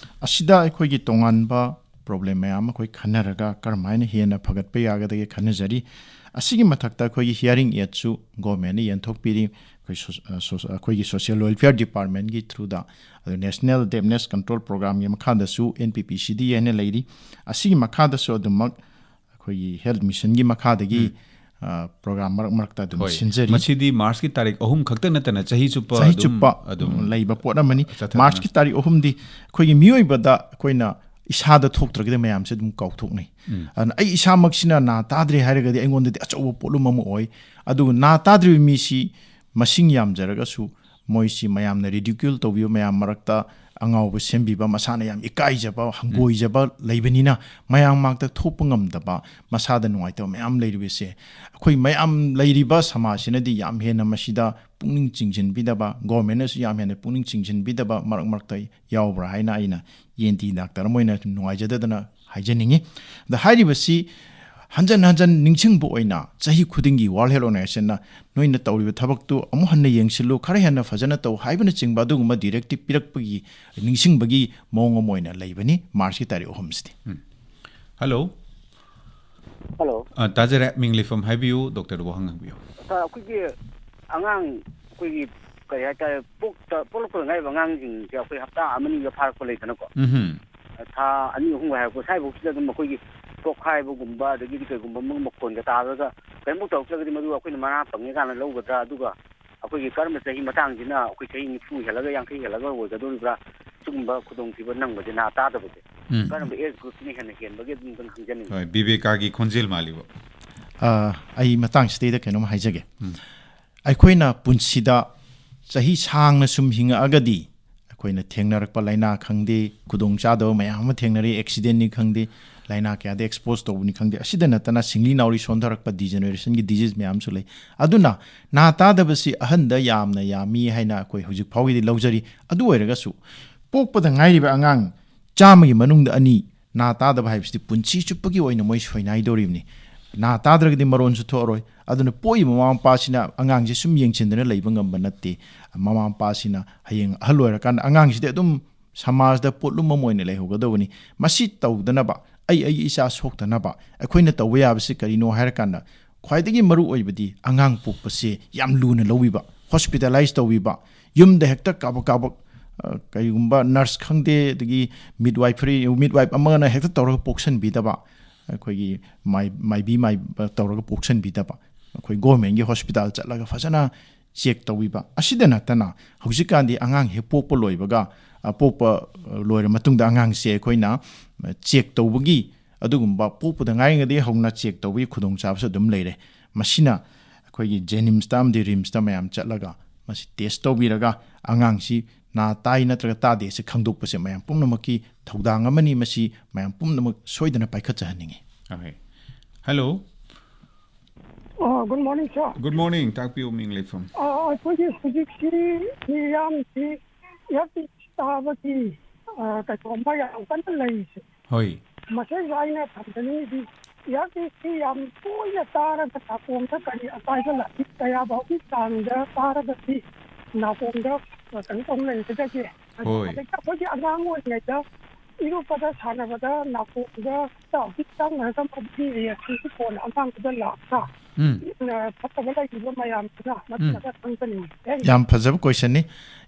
ꯑꯁꯤꯗ ꯑꯩꯈꯣꯏꯒꯤ ꯇꯣꯉꯥꯟꯕ ꯄ꯭ꯔꯣꯕ꯭ꯂꯦꯝ ꯃꯌꯥꯝ ꯑꯃ ꯑꯩꯈꯣꯏ ꯈꯟꯅꯔꯒ ꯀꯔꯝꯍꯥꯏꯅ ꯍꯦꯟꯅ ꯐꯒꯠꯄ ꯌꯥꯒꯗꯒꯦ ꯈꯟꯅꯖꯔꯤ꯫ ꯑꯁꯤꯒꯤ ꯃꯊꯛꯇ ꯑꯩꯈꯣꯏꯒꯤ ꯍꯤꯌꯥꯔꯤꯡ ꯑꯦꯗꯁꯨ ꯒꯣꯔꯃꯦꯟꯅ ꯌꯦꯟꯊꯣꯛꯄꯤꯔꯤ꯫ ꯑꯩꯈꯣꯏ ꯁꯣ-, ꯑ, ꯁꯣ-, ꯑꯩꯈꯣꯏꯒꯤ ꯁꯣꯁꯤꯌꯦꯜ ꯋꯦꯜꯐꯤꯌꯔ ꯗꯤꯄꯥꯔꯠꯃꯦꯟꯒꯤ ꯊ꯭ꯔꯨꯗ, ꯑꯗꯨ ꯅꯦꯁꯅꯦꯜ ꯗꯦꯐꯅꯦꯁ ꯀꯟꯇ꯭ꯔꯣꯜ ꯄ꯭ꯔꯣꯒ꯭ꯔꯥꯝꯒꯤ ꯃꯈꯥꯗꯁꯨ, ꯑꯦꯟ ꯄꯤ ꯄꯤ ꯁꯤ ꯗꯤ ꯍꯥꯏꯅ ꯂꯩꯔꯤ꯫ ꯑꯁꯤꯒꯤ ꯃꯈꯥꯗꯁꯨ ꯑꯗꯨꯃꯛ ꯑꯩꯈꯣꯏꯒꯤ ꯍꯦꯜꯊ ꯃꯤꯁꯟꯒꯤ ꯃꯈꯥꯗꯒꯤ, ꯎꯝ꯫ ꯑ, ꯄ꯭ꯔꯣꯒ꯭ꯔꯥꯝ ꯃꯔꯛ ꯃꯔꯛꯇ ꯑꯗꯨꯝ ꯍꯣꯏ꯫ ꯁꯤꯟꯖꯔꯤ꯫ ꯃꯁꯤꯗꯤ ꯃꯥꯔꯁꯀꯤ ꯇꯥꯔꯤꯛ ꯑꯍꯨꯝ ꯈꯛꯇ ꯅꯠꯇꯅ ꯆꯍꯤ ꯆꯨꯞꯄ ꯆꯍꯤ ꯑꯗꯨꯝ, ꯆꯨꯞꯄ, ꯑꯗꯨꯝ ꯎꯝ, ꯂꯩꯕ ꯄꯣꯠ ꯑꯃꯅꯤ꯫ ꯆꯠꯊꯗꯨꯅ ꯃꯥꯔꯁꯀꯤ ꯇꯥꯔꯤꯛ ꯑꯍꯨꯝꯗꯤ ꯑꯩꯈꯣꯏꯒꯤ ꯃꯤꯑꯣꯏꯕꯗ ꯑꯩꯈꯣꯏꯅ ꯏꯁꯥꯗ ꯊꯣꯛꯇ꯭ꯔꯒꯗꯤ ꯃꯌꯥꯝꯁꯦ ꯑꯗꯨꯝ ꯀꯥꯎꯊꯣꯛꯅꯩ꯫ ꯎꯝ꯫ ꯑꯗꯨꯅ ꯑꯩ ꯏꯁꯥꯃꯛꯁꯤꯅ ꯅꯥ ꯇꯥꯗ꯭ꯔꯦ ꯍꯥꯏꯔꯒꯗꯤ ꯑꯩꯉꯣꯟꯗꯗꯤ ꯑꯆꯧꯕ ꯄꯣꯠꯂꯨꯝ ꯑꯃ ꯑꯣꯏ꯫ ꯑꯗꯨꯒ ꯅꯥ ꯇꯥꯗ꯭ꯔꯤꯕ ꯃꯤꯁꯤ ꯃꯁꯤꯡ ꯌꯥꯝꯖꯔꯒꯁꯨ ꯃꯣꯏꯁꯤ ꯃꯌꯥꯝꯅ ꯔꯤꯗꯤꯀ꯭ꯌꯨꯜ ꯇꯧꯕꯤꯕ, ꯃꯌꯥꯝ ꯃꯔꯛꯇ ꯑꯉꯥꯎꯕ ꯁꯦꯝꯕꯤꯕ, ꯃꯁꯥꯅ ꯌꯥꯝ ꯏꯀꯥꯏꯖꯕ, ꯎꯝ꯫ ꯍꯪꯒꯣꯏꯖꯕ ꯂꯩꯕꯅꯤꯅ ꯃꯌꯥꯝ ꯃꯥꯡꯗ ꯊꯣꯛꯄ ꯉꯝꯗꯕ, ꯃꯁꯥꯗ ꯅꯨꯡꯉꯥꯏꯇꯕ ꯃꯌꯥꯝ ꯂꯩꯔꯤꯕꯁꯦ ꯑꯩꯈꯣꯏ ꯃꯌꯥꯝ ꯂꯩꯔꯤꯕ ꯁꯃꯥꯖꯁꯤꯅꯗꯤ ꯌꯥꯝ ꯍꯦꯟꯅ ꯃꯁꯤꯗ ꯄꯨꯛꯅꯤꯡ ꯆꯤꯡꯁꯤꯟꯕꯤꯗꯕ, ꯒꯣꯔꯃꯦꯟꯅꯁꯨ ꯌꯥꯝ ꯍꯦꯟꯅ ꯄꯨꯛꯅꯤꯡ ꯆꯤꯡꯁꯤꯟꯕꯤꯗꯕ ꯃꯔꯛ ꯃꯔꯛꯇ ꯌꯥꯎꯕ꯭ꯔꯥ ꯍꯥꯏꯅ ꯑꯩꯅ ꯏ ꯑꯦꯟ ꯇꯤ ꯗꯥꯛꯇꯔ ꯑꯃ ꯑꯣꯏꯅ ꯅꯨꯡꯉꯥꯏꯖꯗꯗꯅ ꯍꯥꯏꯖꯅꯤꯡꯉꯤ꯫ ꯑꯗ ꯍꯥꯏꯔꯤꯕꯁꯤ ꯍꯟꯖꯟ ꯍꯟꯖꯟ ꯅꯤꯡꯁꯤꯡꯕ ꯑꯣꯏꯅ ꯆꯍꯤ ꯈꯨꯗꯤꯡꯒꯤ ꯋꯥꯔꯜ ꯍꯦꯜꯊ ꯑꯣꯔꯒꯅꯥꯏꯖꯦꯁꯟꯅ ꯅꯣꯏꯅ ꯇꯧꯔꯤꯕ ꯊꯕꯛꯇꯨ ꯑꯃꯨꯛ ꯍꯟꯅ ꯌꯦꯡꯁꯤꯜꯂꯨ, ꯈꯔ ꯍꯦꯟꯅ ꯐꯖꯅ ꯇꯧ ꯍꯥꯏꯕꯅꯆꯤꯡꯕ ꯑꯗꯨꯒꯨꯝꯕ ꯗꯤꯔꯦꯛꯇꯤꯞ ꯄꯤꯔꯛꯄꯒꯤ, ꯅꯤꯡꯁꯤꯡꯕꯒꯤ ꯃꯑꯣꯡ ꯑꯃ ꯑꯣꯏꯅ ꯂꯩꯕꯅꯤ ꯃꯥꯔꯁꯀꯤ ꯇꯥꯔꯤꯛ ꯑꯍꯨꯝꯁꯤꯗꯤ꯫ ꯎꯝ꯫ ꯍꯜꯂꯣ꯫ ꯍꯜꯂꯣ꯫ ꯑ, ꯇꯥꯖꯔꯦ꯫ ꯃꯤꯡ ꯂꯩꯐꯝ ꯍꯥꯏꯕꯤꯌꯨ, ꯗꯣꯛꯇꯔꯗ ꯋꯥꯍꯪ ꯍꯪꯕꯤꯌꯨ꯫ ꯁꯥꯔ, ꯑꯩꯈꯣꯏꯒꯤ ꯑꯉꯥꯡ, ꯑꯩꯈꯣꯏꯒꯤ ꯀꯔꯤ ꯍꯥꯏꯇꯥꯔꯦ, ꯄꯣꯛꯇ-, ꯄꯣꯛꯂꯛꯄꯗ ꯉꯥꯏꯔꯤꯕ ꯑꯉꯥꯡꯁꯤꯡꯁꯦ ꯑꯩꯈꯣꯏ ꯍꯞꯇꯥ ꯑꯃꯅꯤꯒ ꯐꯥꯔꯛꯄ ꯂꯩꯗꯅꯀꯣ꯫ ꯎꯝꯍꯨꯝ꯫ ꯊꯥ ꯑꯅꯤ ꯑꯍꯨꯝꯒ ꯍꯥꯏꯔꯛꯄ ꯁ꯭ꯋꯥꯏꯐꯥꯎꯁꯤꯗ ꯑꯗꯨꯝ ꯑꯩꯈꯣꯏꯒꯤ ꯄꯣꯛꯈꯥꯏꯕꯒꯨꯝꯕ, ꯑꯗꯒꯤꯗꯤ ꯀꯩꯒꯨꯝꯕ ꯑꯃ ꯃꯈꯣꯟꯒ ꯇꯥꯕꯗ ꯀꯔꯤꯝꯐꯥꯎ ꯇꯧꯔꯛꯇ꯭ꯔꯒꯗꯤ ꯃꯗꯨ ꯑꯩꯈꯣꯏꯅ ꯃꯅꯥ ꯄꯪꯉꯦ ꯀꯥꯏꯅ ꯂꯧꯒꯗ꯭ꯔꯥ? ꯑꯗꯨꯒ ꯑꯩꯈꯣꯏꯒꯤ ꯀꯔꯝꯕ ꯆꯍꯤ ꯃꯇꯥꯡꯁꯤꯅ ꯑꯩꯈꯣꯏ ꯆꯍꯤ ꯅꯤꯐꯨ ꯍꯦꯜꯂꯒ ꯌꯥꯡꯈꯩ ꯍꯦꯜꯂꯒ ꯑꯣꯏꯒꯗꯧꯔꯤꯕ꯭ꯔꯥ? ꯁꯤꯒꯨꯝꯕ ꯈꯨꯗꯣꯡꯊꯤꯕ ꯅꯪꯕꯁꯦ ꯅꯥ ꯇꯥꯗꯕꯁꯦ꯫ ꯎꯝ꯫ ꯀꯔꯝꯕ ꯑꯦꯖ ꯒ꯭ꯔꯨꯞꯁꯤꯅ ꯍꯦꯟꯅ ꯍꯦꯟꯕꯒꯦ ꯑꯗꯨꯝꯇꯪ ꯈꯪꯖꯅꯤꯡꯉꯤ꯫ ꯍꯣꯏ, ꯕꯤꯕꯦꯀꯥꯒꯤ ꯈꯣꯟꯖꯦꯜ ꯃꯥꯜꯂꯤꯕ꯫ ꯑ, ꯑꯩ ꯃꯇꯥꯡꯁꯤꯗꯩꯗ ꯀꯩꯅꯣꯝ ꯍꯥꯏꯖꯒꯦ꯫ ꯎꯝ꯫ ꯑꯩꯈꯣꯏꯅ ꯄꯨꯟꯁꯤꯗ ꯆꯍꯤ ꯁꯥꯡꯅ ꯁꯨꯝ ꯍꯤꯡꯉꯛꯑꯒꯗꯤ ꯑꯩꯈꯣꯏꯅ ꯊꯦꯡꯅꯔꯛꯄ ꯂꯥꯏꯅꯥ ꯈꯪꯗꯦ, ꯈꯨꯗꯣꯡꯆꯥꯗꯕ ꯃꯌꯥꯝ ꯑꯃ ꯊꯦꯡꯅꯔꯤ, ꯑꯦꯛꯁꯤꯗꯦꯟꯅꯤ ꯈꯪꯗꯦ, ꯂꯥꯏꯅꯥ ꯀꯌꯥꯗ ꯑꯦꯛꯁꯄꯣꯖ ꯇꯧꯕꯅꯤ ꯈꯪꯗꯦ, ꯑꯁꯤꯗ ꯅꯠꯇꯅ ꯁꯤꯡꯂꯤ ꯅꯥꯎꯔꯤ ꯁꯣꯟꯊꯔꯛꯄ ꯗꯤꯖꯦꯅꯦꯔꯦꯁꯟꯒꯤ ꯗꯤꯖꯤꯖ ꯃꯌꯥꯝꯁꯨ ꯂꯩ꯫ ꯑꯗꯨꯅ ꯅꯥ ꯇꯥꯗꯕꯁꯤ ꯑꯍꯟꯗ ꯌꯥꯝꯅ ꯌꯥꯝꯃꯤ ꯍꯥꯏꯅ ꯑꯩꯈꯣꯏ ꯍꯧꯖꯤꯛ ꯐꯥꯎꯒꯤꯗꯤ ꯂꯧꯖꯔꯤ꯫ ꯑꯗꯨ ꯑꯣꯏꯔꯒꯁꯨ ꯄꯣꯛꯄꯗ ꯉꯥꯏꯔꯤꯕ ꯑꯉꯥꯡ ꯆꯥꯝꯃꯒꯤ ꯃꯅꯨꯡꯗ ꯑꯅꯤ ꯅꯥ ꯇꯥꯗꯕ ꯍꯥꯏꯕꯁꯤꯗꯤ ꯄꯨꯟꯁꯤ ꯆꯨꯞꯄꯒꯤ ꯑꯣꯏꯅ ꯃꯣꯏ ꯁꯣꯏꯅꯥꯏꯗꯧꯔꯤꯕꯅꯤ꯫ ꯅꯥ ꯇꯥꯗ꯭ꯔꯒꯗꯤ ꯃꯔꯣꯟꯁꯨ ꯊꯣꯛꯑꯔꯣꯏ꯫ ꯑꯗꯨꯅ ꯄꯣꯛꯏꯕ ꯃꯃꯥ ꯃꯄꯥꯁꯤꯅ ꯑꯉꯥꯡꯁꯦ ꯁꯨꯝ ꯌꯦꯡꯁꯤꯟꯗꯨꯅ ꯂꯩꯕ ꯉꯝꯕ ꯅꯠꯇꯦ꯫ ꯃꯃꯥ ꯃꯄꯥꯁꯤꯅ ꯍꯌꯦꯡ ꯑꯍꯜ ꯑꯣꯏꯔꯀꯥꯟꯗ ꯑꯉꯥꯡꯁꯤꯗꯤ ꯑꯗꯨꯝ ꯁꯃꯥꯖꯗ ꯄꯣꯠꯂꯨꯝ ꯑꯃ ꯑꯣꯏꯅ ꯂꯩꯍꯧꯒꯗꯧꯕꯅꯤ꯫ ꯃꯁꯤ ꯇꯧꯗꯅꯕ, ꯑꯩ ꯑꯩꯒꯤ ꯏꯆꯥ ꯁꯣꯛꯇꯅꯕ ꯑꯩꯈꯣꯏꯅ ꯇꯧꯕ ꯌꯥꯕꯁꯤ ꯀꯔꯤꯅꯣ ꯍꯥꯏꯔꯀꯥꯟꯗ, ꯈ꯭ꯋꯥꯏꯗꯒꯤ ꯃꯔꯨ ꯑꯣꯏꯕꯗꯤ ꯑꯉꯥꯡ ꯄꯣꯛꯄꯁꯦ ꯌꯥꯝ ꯂꯨꯅ ꯂꯧꯕꯤꯕ, ꯍꯣꯁꯄꯤꯇꯥꯂꯥꯏꯁ ꯇꯧꯕꯤꯕ, ꯌꯨꯝꯗ ꯍꯦꯛꯇ ꯀꯥꯕꯛ ꯀꯥꯕꯛ, ꯑ, ꯀꯔꯤꯒꯨꯝꯕ ꯅꯔꯁ ꯈꯪꯗꯦ, ꯑꯗꯒꯤ ꯃꯤꯗꯋꯥꯏꯐꯔꯤ, ꯃꯤꯗꯋꯥꯏꯐ ꯑꯃꯅ ꯍꯦꯛꯇ ꯇꯧꯔꯒ ꯄꯣꯛꯁꯟꯕꯤꯗꯕ, ꯑꯩꯈꯣꯏꯒꯤ ꯃꯥꯏ-, ꯃꯥꯏꯕꯤ ꯃꯥꯏꯕ ꯇꯧꯔꯒ ꯄꯣꯛꯁꯟꯕꯤꯗꯕ, ꯑꯩꯈꯣꯏ ꯒꯣꯔꯃꯦꯟꯒꯤ ꯍꯣꯁꯄꯤꯇꯥꯜ ꯆꯠꯂꯒ ꯐꯖꯅ ꯆꯦꯛ ꯇꯧꯕꯤꯕ꯫ ꯑꯁꯤꯗ ꯅꯠꯇꯅ ꯍꯧꯖꯤꯛꯀꯥꯟꯗꯤ ꯑꯉꯥꯡ ꯍꯦꯛ ꯄꯣꯛꯄ ꯂꯣꯏꯕꯒ, ꯑ, ꯄꯣꯛꯄ, ꯑ, ꯂꯣꯏꯔ ꯃꯇꯨꯡꯗ ꯑꯉꯥꯡꯁꯦ ꯑꯩꯈꯣꯏꯅ, ꯑ, ꯆꯦꯛ ꯇꯧꯕꯒꯤ, ꯑꯗꯨꯒꯨꯝꯕ ꯄꯣꯛꯄꯗ ꯉꯥꯏꯔꯤꯉꯩꯗꯒꯤ ꯍꯧꯅ ꯆꯦꯛ ꯇꯧꯕꯒꯤ ꯈꯨꯗꯣꯡꯆꯥꯕꯁꯨ ꯑꯗꯨꯝ ꯂꯩꯔꯦ꯫ ꯃꯁꯤꯅ ꯑꯩꯈꯣꯏꯒꯤ ꯖꯦꯅꯤꯝꯁꯇ ꯑꯃꯗꯤ ꯔꯤꯝꯁꯇ ꯃꯌꯥꯝ ꯆꯠꯂꯒ ꯃꯁꯤ ꯇꯦꯁ ꯇꯧꯕꯤꯔꯒ ꯑꯉꯥꯡꯁꯤ ꯅꯥ ꯇꯥꯏ ꯅꯠꯇ꯭ꯔꯒ ꯇꯥꯗꯦ ꯁꯤ ꯈꯪꯗꯣꯛꯄꯁꯦ ꯃꯌꯥꯝ ꯄꯨꯝꯅꯃꯛꯀꯤ ꯊꯧꯗꯥꯡ ꯑꯃꯅꯤ꯫ ꯃꯁꯤ ꯃꯌꯥꯝ ꯄꯨꯝꯅꯃꯛ ꯁꯣꯏꯗꯅ ꯄꯥꯏꯈꯠꯆꯍꯟꯅꯤꯡꯉꯤ꯫ Okay. Hello. ꯑꯣ, good morning, sir. Good morning. ꯇꯥꯛꯄꯤꯌꯨ, ꯃꯤꯡ, ꯂꯩꯐꯝ꯫ ꯑ, ꯑꯩꯈꯣꯏꯒꯤ ꯍꯧꯖꯤꯛꯁꯤ ꯃꯤꯌꯥꯝꯁꯤ ꯏꯌꯥꯔꯄꯤꯁ ꯇꯥꯕꯒꯤ, ꯑ, ꯀꯩꯅꯣꯝꯃ ꯌꯥꯝ ꯀꯟꯅ ꯂꯩꯔꯤꯁꯦ꯫ ꯍꯣꯏ꯫ ꯃꯁꯤꯗ ꯑꯩꯅ ꯊꯝꯖꯅꯤꯡꯉꯤꯗꯤ, ꯏꯌꯥꯔꯄꯤꯁꯁꯤ ꯌꯥꯝ ꯇꯣꯏꯅ ꯇꯥꯔꯒ ꯅꯥꯀꯣꯡꯗ ꯀꯔꯤ ꯑꯀꯥꯏꯕ ꯂꯥꯛꯏ, ꯀꯌꯥ ꯐꯥꯎꯒꯤ ꯆꯥꯡꯗ ꯇꯥꯔꯒꯗꯤ ꯅꯥꯀꯣꯡꯗ, ꯑ, ꯀꯩꯅꯣ ꯇꯧ ꯂꯩꯒꯗꯒꯦ? ꯍꯣꯏ꯫ ꯑꯗꯒꯤ ꯑꯩꯈꯣꯏꯒꯤ ꯑꯉꯥꯡ ꯑꯣꯏꯔꯤꯉꯩꯗ ꯏꯔꯨꯞꯄꯗ ꯁꯥꯟꯅꯕꯗ ꯅꯥꯀꯣꯡꯗ ꯍꯧꯖꯤꯛ ꯆꯪꯈ꯭ꯔꯒ ꯃꯗꯨꯒꯤ ꯔꯤꯌꯦꯛꯁꯟꯁꯤ ꯀꯣꯟꯅ ꯑꯉꯥꯡꯗꯨꯗ ꯂꯥꯛꯄ, ꯎꯝ꯫ ꯑ, ꯐꯠꯇꯕ ꯂꯩꯈꯤꯕ ꯃꯌꯥꯝꯗꯨꯅ ꯎꯝ꯫ ꯃꯗꯨꯅ ꯈꯪꯒꯅꯤ꯫ ꯌꯥꯝ ꯐꯖꯕ ꯀꯣꯏꯁꯟꯅꯤ꯫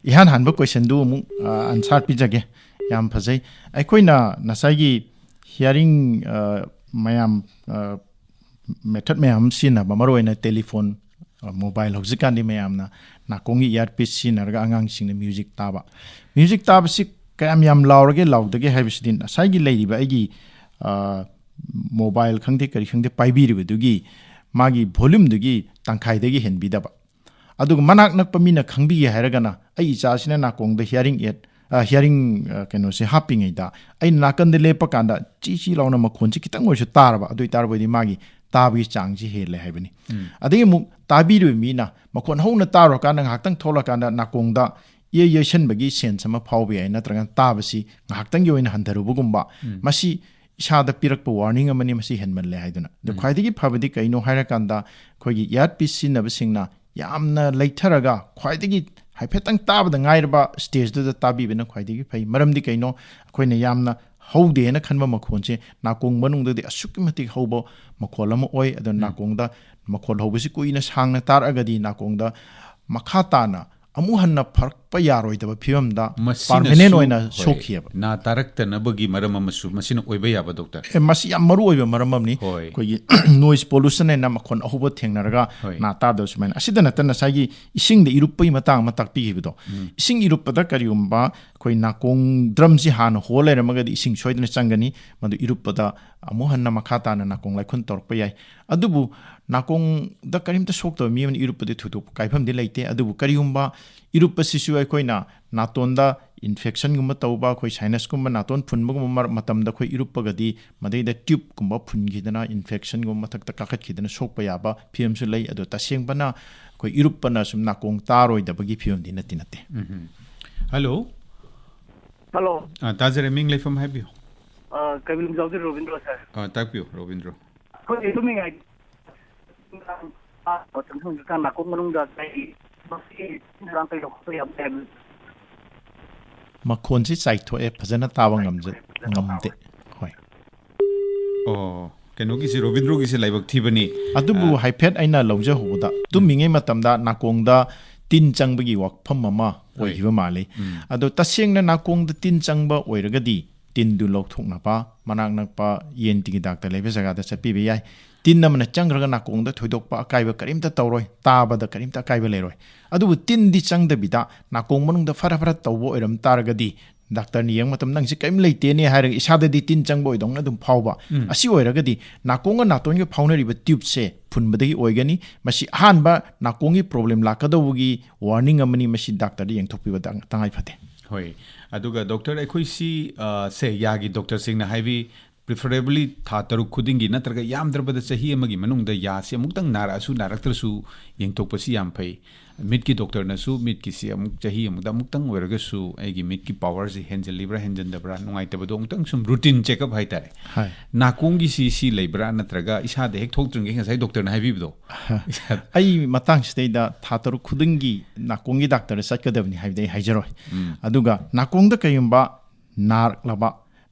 ꯏꯍꯥꯟ ꯍꯥꯟꯕ ꯀꯣꯏꯁꯟꯗꯨ ꯑꯃꯨꯛ, ꯑ, ꯑꯟꯁꯥꯔ ꯄꯤꯖꯒꯦ꯫ ꯌꯥꯝ ꯐꯖꯩ꯫ ꯑꯩꯈꯣꯏꯅ ꯉꯁꯥꯏꯒꯤ ꯍꯤꯌꯥꯔꯤꯡ, ꯑ, ꯃꯌꯥꯝ, ꯑ, ꯃꯦꯊꯠ ꯃꯌꯥꯝ ꯑꯃ ꯁꯤꯖꯤꯟꯅꯕ, ꯃꯔꯨꯑꯣꯏꯅ ꯇꯦꯂꯤꯐꯣꯟ, ꯑ, ꯃꯣꯕꯥꯏꯜ, ꯍꯧꯖꯤꯛꯀꯥꯟꯗꯤ ꯃꯌꯥꯝꯅ ꯅꯥꯀꯣꯡꯒꯤ ꯏꯌꯥꯔꯄꯤꯁ ꯁꯤꯖꯤꯟꯅꯔꯒ ꯑꯉꯥꯡꯁꯤꯡꯅ ꯃ꯭ꯌꯨꯖꯤꯛ ꯇꯥꯕ꯫ ꯃ꯭ꯌꯨꯖꯤꯛ ꯇꯥꯕꯁꯤ ꯀꯌꯥꯝ ꯌꯥꯝ ꯂꯥꯎꯔꯒꯦ ꯂꯥꯎꯗꯒꯦ ꯍꯥꯏꯕꯁꯤꯗꯤ ꯉꯁꯥꯏꯒꯤ ꯂꯩꯔꯤꯕ ꯑꯩꯒꯤ, ꯑ, ꯃꯣꯕꯥꯏꯜ ꯈꯪꯗꯦ ꯀꯔꯤ ꯈꯪꯗꯦ ꯄꯥꯏꯕꯤꯔꯤꯕꯗꯨꯒꯤ ꯃꯥꯒꯤ ꯚꯣꯂ꯭ꯌꯨꯝꯗꯨꯒꯤ ꯇꯪꯈꯥꯏꯗꯒꯤ ꯍꯦꯟꯕꯤꯗꯕ꯫ ꯑꯗꯨꯒ ꯃꯅꯥꯛ ꯅꯛꯄ ꯃꯤꯅ ꯈꯪꯕꯤꯒꯦ ꯍꯥꯏꯔꯒꯅ ꯑꯩ ꯏꯆꯥꯁꯤꯅ ꯅꯥꯀꯣꯡꯗ ꯍꯤꯌꯥꯔꯤꯡ ꯑꯦꯗ, ꯑ, ꯍꯤꯌꯥꯔꯤꯡ, ꯑ, ꯀꯩꯅꯣꯁꯦ ꯍꯥꯞꯄꯤꯉꯩꯗ ꯑꯩꯅ ꯅꯥꯀꯟꯗ ꯂꯦꯞꯄ ꯀꯥꯟꯗ ꯆꯤ ꯆꯤ ꯂꯥꯎꯅ ꯃꯈꯣꯟꯁꯦ ꯈꯤꯇꯪ ꯑꯣꯏꯔꯁꯨ ꯇꯥꯔꯕ, ꯑꯗꯨ ꯑꯣꯏꯇꯥꯔꯕꯗꯤ ꯃꯥꯒꯤ ꯇꯥꯕꯒꯤ ꯆꯥꯡꯁꯤ ꯍꯦꯜꯂꯦ ꯍꯥꯏꯕꯅꯤ꯫ ꯎꯝ꯫ ꯑꯗꯒꯤ ꯑꯃꯨꯛ ꯇꯥꯕꯤꯔꯤꯕ ꯃꯤꯅ ꯃꯈꯣꯟ ꯍꯧꯅ ꯇꯥꯔꯨꯔꯀꯥꯟꯗ ꯉꯥꯏꯍꯥꯛꯇꯪ ꯊꯣꯛꯂꯀꯥꯟꯗ ꯅꯥꯀꯣꯡꯗ ꯏꯌꯩ ꯌꯩꯁꯟꯕꯒꯤ ꯁꯦꯟꯁ ꯑꯃ ꯐꯥꯎꯕ ꯌꯥꯏ, ꯅꯠꯇ꯭ꯔꯒꯅ ꯇꯥꯕꯁꯤ ꯉꯥꯏꯍꯥꯛꯇꯪꯒꯤ ꯑꯣꯏꯅ ꯍꯟꯊꯔꯨꯕꯒꯨꯝꯕ꯫ ꯎꯝ꯫ ꯃꯁꯤ ꯏꯁꯥꯗ ꯄꯤꯔꯛꯄ ꯋꯥꯔꯅꯤꯡ ꯑꯃꯅꯤ, ꯃꯁꯤ ꯍꯦꯟꯃꯜꯂꯦ ꯍꯥꯏꯗꯨꯅ꯫ ꯑꯗꯣ ꯎꯝ꯫ ꯈ꯭ꯋꯥꯏꯗꯒꯤ ꯐꯕꯗꯤ ꯀꯩꯅꯣ ꯍꯥꯏꯔꯀꯥꯟꯗ, ꯑꯩꯈꯣꯏꯒꯤ ꯏꯌꯥꯔ ꯄꯤꯁ ꯁꯤꯖꯤꯟꯅꯕꯁꯤꯡꯅ ꯌꯥꯝꯅ ꯂꯩꯊꯔꯒ ꯈ꯭ꯋꯥꯏꯗꯒꯤ ꯍꯥꯏꯐꯦꯠꯇꯪ ꯇꯥꯕꯗ ꯉꯥꯏꯔꯕ ꯁ꯭ꯇꯦꯖꯇꯨꯗ ꯇꯥꯕꯤꯕꯅ ꯈ꯭ꯋꯥꯏꯗꯒꯤ ꯐꯩ꯫ ꯃꯔꯝꯗꯤ ꯀꯩꯅꯣ? ꯑꯩꯈꯣꯏꯅ ꯌꯥꯝꯅ ꯍꯧꯗꯦꯅ ꯈꯟꯕ ꯃꯈꯣꯟꯁꯦ ꯅꯥꯀꯣꯡ ꯃꯅꯨꯡꯗꯗꯤ ꯑꯁꯨꯛꯀꯤ ꯃꯇꯤꯛ ꯍꯧꯕ ꯃꯈꯣꯜ ꯑꯃ ꯑꯣꯏ꯫ ꯑꯗꯣ ꯎꯝ꯫ ꯅꯥꯀꯣꯡꯗ ꯃꯈꯣꯜ ꯍꯧꯕꯁꯤ ꯀꯨꯏꯅ ꯁꯥꯡꯅ ꯇꯥꯔꯛꯑꯒꯗꯤ ꯅꯥꯀꯣꯡꯗ ꯃꯈꯥ ꯇꯥꯅ ꯑꯃꯨꯛ ꯍꯟꯅ ꯐꯔꯛꯄ ꯌꯥꯔꯣꯏꯗꯕ ꯐꯤꯕꯝꯗ ꯃꯁꯤꯅꯁꯨ, ꯄꯥꯔꯃꯦꯅꯦꯟ ꯑꯣꯏꯅ ꯍꯣꯏ, ꯁꯣꯛꯈꯤꯑꯕ꯫ ꯅꯥ ꯇꯥꯔꯛꯇꯅꯕꯒꯤ ꯃꯔꯝ ꯑꯃꯁꯨ ꯃꯁꯤꯅ ꯑꯣꯏꯕ ꯌꯥꯕ, ꯗꯣꯛꯇꯔ? ꯑꯦ, ꯃꯁꯤ ꯌꯥꯝ ꯃꯔꯨ ꯑꯣꯏꯕ ꯃꯔꯝ ꯑꯃꯅꯤ꯫ ꯍꯣꯏ꯫ ꯑꯩꯈꯣꯏꯒꯤ ꯅꯣꯏꯁ ꯄꯣꯂꯨꯁꯟ ꯍꯥꯏꯅ ꯃꯈꯣꯟ ꯑꯍꯧꯕ ꯊꯦꯡꯅꯔꯒ ꯍꯣꯏ꯫ ꯅꯥ ꯇꯥꯗꯕ ꯁꯨꯃꯥꯏꯅ꯫ ꯑꯁꯤꯗ ꯅꯠꯇꯅ ꯉꯁꯥꯏꯒꯤ ꯏꯁꯤꯡꯗ ꯏꯔꯨꯞꯄꯒꯤ ꯃꯇꯥꯡ ꯑꯃ ꯇꯥꯛꯄꯤꯈꯤꯕꯗꯣ, ꯎꯝ꯫ ꯏꯁꯤꯡ ꯏꯔꯨꯞꯄꯗ ꯀꯔꯤꯒꯨꯝꯕ ꯑꯩꯈꯣꯏ ꯅꯥꯀꯣꯡ ꯗ꯭ꯔꯝꯁꯤ ꯍꯥꯟꯅ ꯍꯣꯜ ꯂꯩꯔꯝꯃꯒꯗꯤ ꯏꯁꯤꯡ ꯁꯣꯏꯗꯅ ꯆꯪꯒꯅꯤ꯫ ꯃꯗꯨ ꯏꯔꯨꯞꯄꯗ ꯑꯃꯨꯛ ꯍꯟꯅ ꯃꯈꯥ ꯇꯥꯅ ꯅꯥꯀꯣꯡ ꯂꯥꯏꯈꯨꯟ ꯇꯧꯔꯛꯄ ꯌꯥꯏ꯫ ꯑꯗꯨꯕꯨ ꯅꯥꯀꯣꯡꯗ ꯀꯔꯤꯝꯇ ꯁꯣꯛꯇꯕ ꯃꯤ ꯑꯃꯅ ꯏꯔꯨꯞꯄꯗꯤ ꯊꯣꯏꯗꯣꯛꯄ ꯀꯥꯏꯐꯝꯗꯤ ꯂꯩꯇꯦ꯫ ꯑꯗꯨꯕꯨ ꯀꯔꯤꯒꯨꯝꯕ ꯏꯔꯨꯞꯄꯁꯤꯁꯨ ꯑꯩꯈꯣꯏꯅ ꯅꯥꯇꯣꯟꯗ ꯏꯟꯐꯦꯛꯁꯟꯒꯨꯝꯕ ꯇꯧꯕ, ꯑꯩꯈꯣꯏ ꯁꯥꯏꯅꯁꯀꯨꯝꯕ ꯅꯥꯇꯣꯟ ꯐꯨꯟꯕꯒꯨꯝꯕ ꯃꯔ-, ꯃꯇꯝꯗ ꯑꯩꯈꯣꯏ ꯏꯔꯨꯞꯄꯒꯗꯤ ꯃꯗꯩꯗ ꯇ꯭ꯌꯨꯕꯀꯨꯝꯕ ꯐꯨꯟꯈꯤꯗꯅ ꯏꯟꯐꯦꯛꯁꯟꯒꯨꯝꯕ ꯃꯊꯛꯇ ꯀꯥꯈꯠꯈꯤꯗꯅ ꯁꯣꯛꯄ ꯌꯥꯕ ꯐꯤꯕꯝꯁꯨ ꯂꯩ꯫ ꯑꯗꯣ ꯇꯁꯦꯡꯕꯅ ꯑꯩꯈꯣꯏ ꯏꯔꯨꯞꯄꯅ ꯁꯨꯝ ꯅꯥꯀꯣꯡ ꯇꯥꯔꯣꯏꯗꯕꯒꯤ ꯐꯤꯕꯝꯗꯤ ꯅꯠꯇꯤ ꯅꯠꯇꯦ꯫ ꯎꯝ꯫ ꯍꯜꯂꯣ꯫ ꯍꯜꯂꯣ꯫ ꯑ, ꯇꯥꯖꯔꯦ, ꯃꯤꯡ ꯂꯩꯐꯝ ꯍꯥꯏꯕꯤꯌꯨ꯫ ꯑ, ꯀꯩꯕꯨꯜ ꯂꯝꯖꯥꯎꯒꯤ ꯔꯣꯕꯤꯟꯗ꯭ꯔꯣ ꯁꯥꯔ꯫ ꯑ, ꯇꯥꯛꯄꯤꯌꯨ, ꯔꯣꯕꯤꯟꯗ꯭ꯔꯣ꯫ ꯑꯩꯈꯣꯏꯒꯤ ꯇꯨꯝꯃꯤꯉꯩ ꯃꯇꯝ ꯁꯪꯗ꯭ꯔꯀꯥꯟ ꯅꯥꯀꯣꯡ ꯃꯅꯨꯡꯗ ꯀꯩ ꯃꯁꯤ ꯀꯩꯗꯧꯕ ꯌꯥꯕ? ꯃꯈꯣꯟꯁꯤ ꯆꯥꯏꯊꯣꯛꯑꯦ, ꯐꯖꯅ ꯇꯥꯕ ꯉꯝꯖ-, ꯉꯝꯗꯦ꯫ ꯍꯣꯏ꯫ ꯑꯣ, ꯀꯩꯅꯣꯒꯤꯁꯤ, ꯔꯣꯕꯤꯟꯗ꯭ꯔꯣꯒꯤꯁꯤ ꯂꯥꯏꯕꯛ ꯊꯤꯕꯅꯤ꯫ ꯑꯗꯨꯕꯨ ꯑ, ꯍꯥꯏꯐꯦꯠ ꯑꯩꯅ ꯂꯧꯖꯍꯧꯕꯗ, ꯎꯝ꯫ ꯇꯨꯝꯃꯤꯉꯩ ꯃꯇꯝꯗ ꯅꯥꯀꯣꯡꯗ ꯇꯤꯟ ꯆꯪꯕꯒꯤ ꯋꯥꯐꯝ ꯑꯃ ꯍꯣꯏ꯫ ꯑꯣꯏꯈꯤꯕ ꯃꯥꯜꯂꯤ꯫ ꯎꯝ꯫ ꯑꯗꯣ ꯇꯁꯦꯡꯅ ꯅꯥꯀꯣꯡꯗ ꯇꯤꯟ ꯆꯪꯕ ꯑꯣꯏꯔꯒꯗꯤ, ꯇꯤꯟꯗꯨ ꯂꯧꯊꯣꯛꯅꯕ ꯃꯅꯥꯛ ꯅꯛꯄ ꯌꯦꯟ ꯇꯤꯟꯒꯤ ꯗꯥꯛꯇꯔ ꯂꯩꯕ ꯖꯒꯥꯗ ꯆꯠꯄꯤꯕ ꯌꯥꯏ꯫ ꯇꯤꯟ ꯑꯃꯅ ꯆꯪꯈ꯭ꯔꯒ ꯅꯥꯀꯣꯡꯗ ꯊꯣꯏꯗꯣꯛꯄ ꯑꯀꯥꯏꯕ ꯀꯔꯤꯝꯇ ꯇꯧꯔꯣꯏ, ꯇꯥꯕꯗ ꯀꯔꯤꯝꯇ ꯑꯀꯥꯏꯕ ꯂꯩꯔꯣꯏ꯫ ꯑꯗꯨꯕꯨ ꯇꯤꯟꯗꯤ ꯆꯪꯗꯕꯤꯗ ꯅꯥꯀꯣꯡ ꯃꯅꯨꯡꯗ ꯐꯔ ꯐꯔ ꯇꯧꯕ ꯑꯣꯏꯔꯝ ꯇꯥꯔꯒꯗꯤ, ꯗꯥꯛꯇꯔꯅ ꯌꯦꯡꯕ ꯃꯇꯝꯗ ꯅꯪꯁꯦ ꯀꯔꯤꯝ ꯂꯩꯇꯦꯅꯦ ꯍꯥꯏꯔꯒ ꯏꯁꯥꯗꯗꯤ ꯇꯤꯟ ꯆꯪꯕ ꯑꯣꯏꯗꯧꯅ ꯑꯗꯨꯝ ꯐꯥꯎꯕ꯫ ꯎꯝ꯫ ꯑꯁꯤ ꯑꯣꯏꯔꯒꯗꯤ ꯅꯥꯀꯣꯡꯒ ꯅꯥꯇꯣꯟꯒ ꯐꯥꯎꯅꯔꯤꯕ ꯇ꯭ꯌꯨꯕꯁꯦ ꯐꯨꯟꯕꯗꯒꯤ ꯑꯣꯏꯒꯅꯤ꯫ ꯃꯁꯤ ꯑꯍꯥꯟꯕ ꯅꯥꯀꯣꯡꯒꯤ ꯄ꯭ꯔꯣꯕ꯭ꯂꯦꯝ ꯂꯥꯛꯀꯗꯧꯕꯒꯤ ꯋꯥꯔꯅꯤꯡ ꯑꯃꯅꯤ꯫ ꯃꯁꯤ ꯗꯥꯛꯇꯔꯗ ꯌꯦꯡꯊꯣꯛꯄꯤꯕ ꯇꯉꯥꯏ ꯐꯗꯦ꯫ ꯍꯣꯏ꯫ ꯑꯗꯨꯒ ꯗꯣꯛꯇꯔ, ꯑꯩꯈꯣꯏꯁꯤ, ꯑ, ꯁꯦ, ꯌꯥꯒꯤ ꯗꯣꯛꯇꯔꯁꯤꯡꯅ ꯍꯥꯏꯕꯤ, preferably ꯊꯥ ꯇꯔꯨꯛ ꯈꯨꯗꯤꯡꯒꯤ ꯅꯠꯇ꯭ꯔꯒ ꯌꯥꯝꯗ꯭ꯔꯕꯗ ꯆꯍꯤ ꯑꯃꯒꯤ ꯃꯅꯨꯡꯗ ꯌꯥꯁꯤ ꯑꯃꯨꯛꯇꯪ ꯅꯥꯔꯛꯑꯁꯨ ꯅꯥꯔꯛꯇ꯭ꯔꯁꯨ ꯌꯦꯡꯊꯣꯛꯄꯁꯤ ꯌꯥꯝ ꯐꯩ꯫ ꯃꯤꯠꯀꯤ ꯗꯣꯛꯇꯔꯅꯁꯨ ꯃꯤꯠꯀꯤꯁꯤ ꯑꯃꯨꯛ ꯆꯍꯤ ꯑꯃꯗ ꯑꯃꯨꯛꯇꯪ ꯑꯣꯏꯔꯒꯁꯨ ꯑꯩꯒꯤ ꯃꯤꯠꯀꯤ ꯄꯋꯥꯔꯁꯤ ꯍꯦꯟꯖꯜꯂꯤꯕ꯭ꯔꯥ ꯍꯦꯟꯖꯟꯗꯕ꯭ꯔꯥ ꯅꯨꯡꯉꯥꯏꯇꯕꯗꯣ ꯑꯃꯨꯛꯇꯪ ꯁꯨꯝ ꯔꯨꯇꯤꯟ ꯆꯦꯛꯑꯞ ꯍꯥꯏꯇꯥꯔꯦ꯫ ꯍꯣꯏ꯫ ꯅꯥꯀꯣꯡꯒꯤꯁꯤ ꯁꯤ ꯂꯩꯕ꯭ꯔꯥ ꯅꯠꯇ꯭ꯔꯒ ꯏꯁꯥꯗ ꯍꯦꯛ ꯊꯣꯛꯇ꯭ꯔꯤꯉꯩ ꯉꯁꯥꯏ ꯗꯣꯛꯇꯔꯅ ꯍꯥꯏꯕꯤꯕꯗꯣ? ꯑꯩ ꯃꯇꯥꯡꯁꯤꯗꯩꯗ ꯊꯥ ꯇꯔꯨꯛ ꯈꯨꯗꯤꯡꯒꯤ ꯅꯥꯀꯣꯡꯒꯤ ꯗꯥꯛꯇꯔꯗ ꯆꯠꯀꯗꯕꯅꯤ ꯍꯥꯏꯕꯗꯤ ꯑꯩ ꯍꯥꯏꯖꯔꯣꯏ꯫ ꯎꯝ꯫ ꯑꯗꯨꯒ ꯅꯥꯀꯣꯡꯗ ꯀꯔꯤꯒꯨꯝꯕ ꯅꯥꯔꯛꯂꯕ,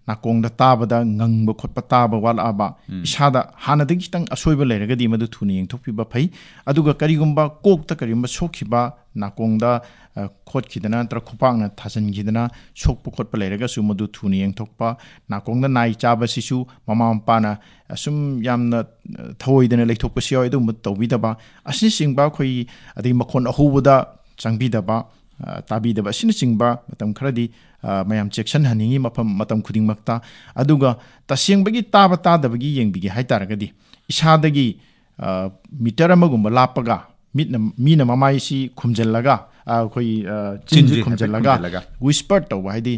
ꯅꯥꯀꯣꯡꯗ ꯇꯥꯕꯗ ꯉꯪꯕ ꯈꯣꯠꯄ, ꯇꯥꯕ ꯋꯥꯠꯂꯛꯑꯕ, ꯎꯝ꯫ ꯏꯁꯥꯗ ꯍꯥꯟꯅꯗꯒꯤ ꯈꯤꯇꯪ ꯑꯁꯣꯏꯕ ꯂꯩꯔꯒꯗꯤ ꯃꯗꯨ ꯊꯨꯅ ꯌꯦꯡꯊꯣꯛꯄꯤꯕ ꯐꯩ꯫ ꯑꯗꯨꯒ ꯀꯔꯤꯒꯨꯝꯕ ꯀꯣꯛꯇ ꯀꯔꯤꯒꯨꯝꯕ ꯁꯣꯛꯈꯤꯕ, ꯅꯥꯀꯣꯡꯗ, ꯑ, ꯈꯣꯠꯈꯤꯗꯅ ꯅꯠꯇ꯭ꯔꯒ ꯈꯨꯄꯥꯛꯅ ꯊꯥꯖꯤꯟꯈꯤꯗꯅ ꯁꯣꯛꯄ ꯈꯣꯠꯄ ꯂꯩꯔꯒꯁꯨ ꯃꯗꯨ ꯊꯨꯅ ꯌꯦꯡꯊꯣꯛꯄ꯫ ꯅꯥꯀꯣꯡꯗ ꯅꯥꯏ ꯆꯥꯕꯁꯤꯁꯨ ꯃꯃꯥ ꯃꯄꯥꯅ ꯑꯁꯨꯝ ꯌꯥꯝꯅ, ꯑ, ꯊꯑꯣꯏꯗꯅ ꯂꯩꯊꯣꯛꯄꯁꯨ ꯌꯥꯎꯏ꯫ ꯑꯗꯨꯒꯨꯝꯕ ꯇꯧꯕꯤꯗꯕ ꯑꯁꯤꯅꯆꯤꯡꯕ, ꯑꯩꯈꯣꯏ, ꯑꯗꯒꯤ ꯃꯈꯣꯟ ꯑꯍꯧꯕꯗ ꯆꯪꯕꯤꯗꯕ, ꯑ, ꯇꯥꯕꯤꯗꯕ ꯑꯁꯤꯅꯆꯤꯡꯕ ꯃꯇꯝ ꯈꯔꯗꯤ, ꯑ, ꯃꯌꯥꯝ ꯆꯦꯛꯁꯤꯟꯍꯟꯅꯤꯡꯉꯤ ꯃꯐꯝ, ꯃꯇꯝ ꯈꯨꯗꯤꯡꯃꯛꯇ꯫ ꯑꯗꯨꯒ ꯇꯁꯦꯡꯕꯒꯤ ꯇꯥꯕ ꯇꯥꯗꯕꯒꯤ ꯌꯦꯡꯕꯤꯒꯦ ꯍꯥꯏ ꯇꯥꯔꯒꯗꯤ ꯏꯁꯥꯗꯒꯤ, ꯑ, ꯃꯤꯇꯔ ꯑꯃꯒꯨꯝꯕ ꯂꯥꯞꯄꯒ ꯃꯤꯠꯅ, ꯃꯤꯅ ꯃꯃꯥꯏꯁꯤ ꯈꯨꯝꯖꯤꯜꯂꯒ, ꯑ, ꯑꯩꯈꯣꯏ, ꯑ, ꯆꯤꯟꯁꯤ ꯆꯤꯟꯁꯤ ꯍꯥꯏꯐꯦꯠ ꯈꯨꯝꯖꯤꯜꯂꯒ ꯈꯨꯝꯖꯤꯜꯂꯒ꯫ ꯋꯤꯁꯄꯔ ꯇꯧꯕ, ꯍꯥꯏꯗꯤ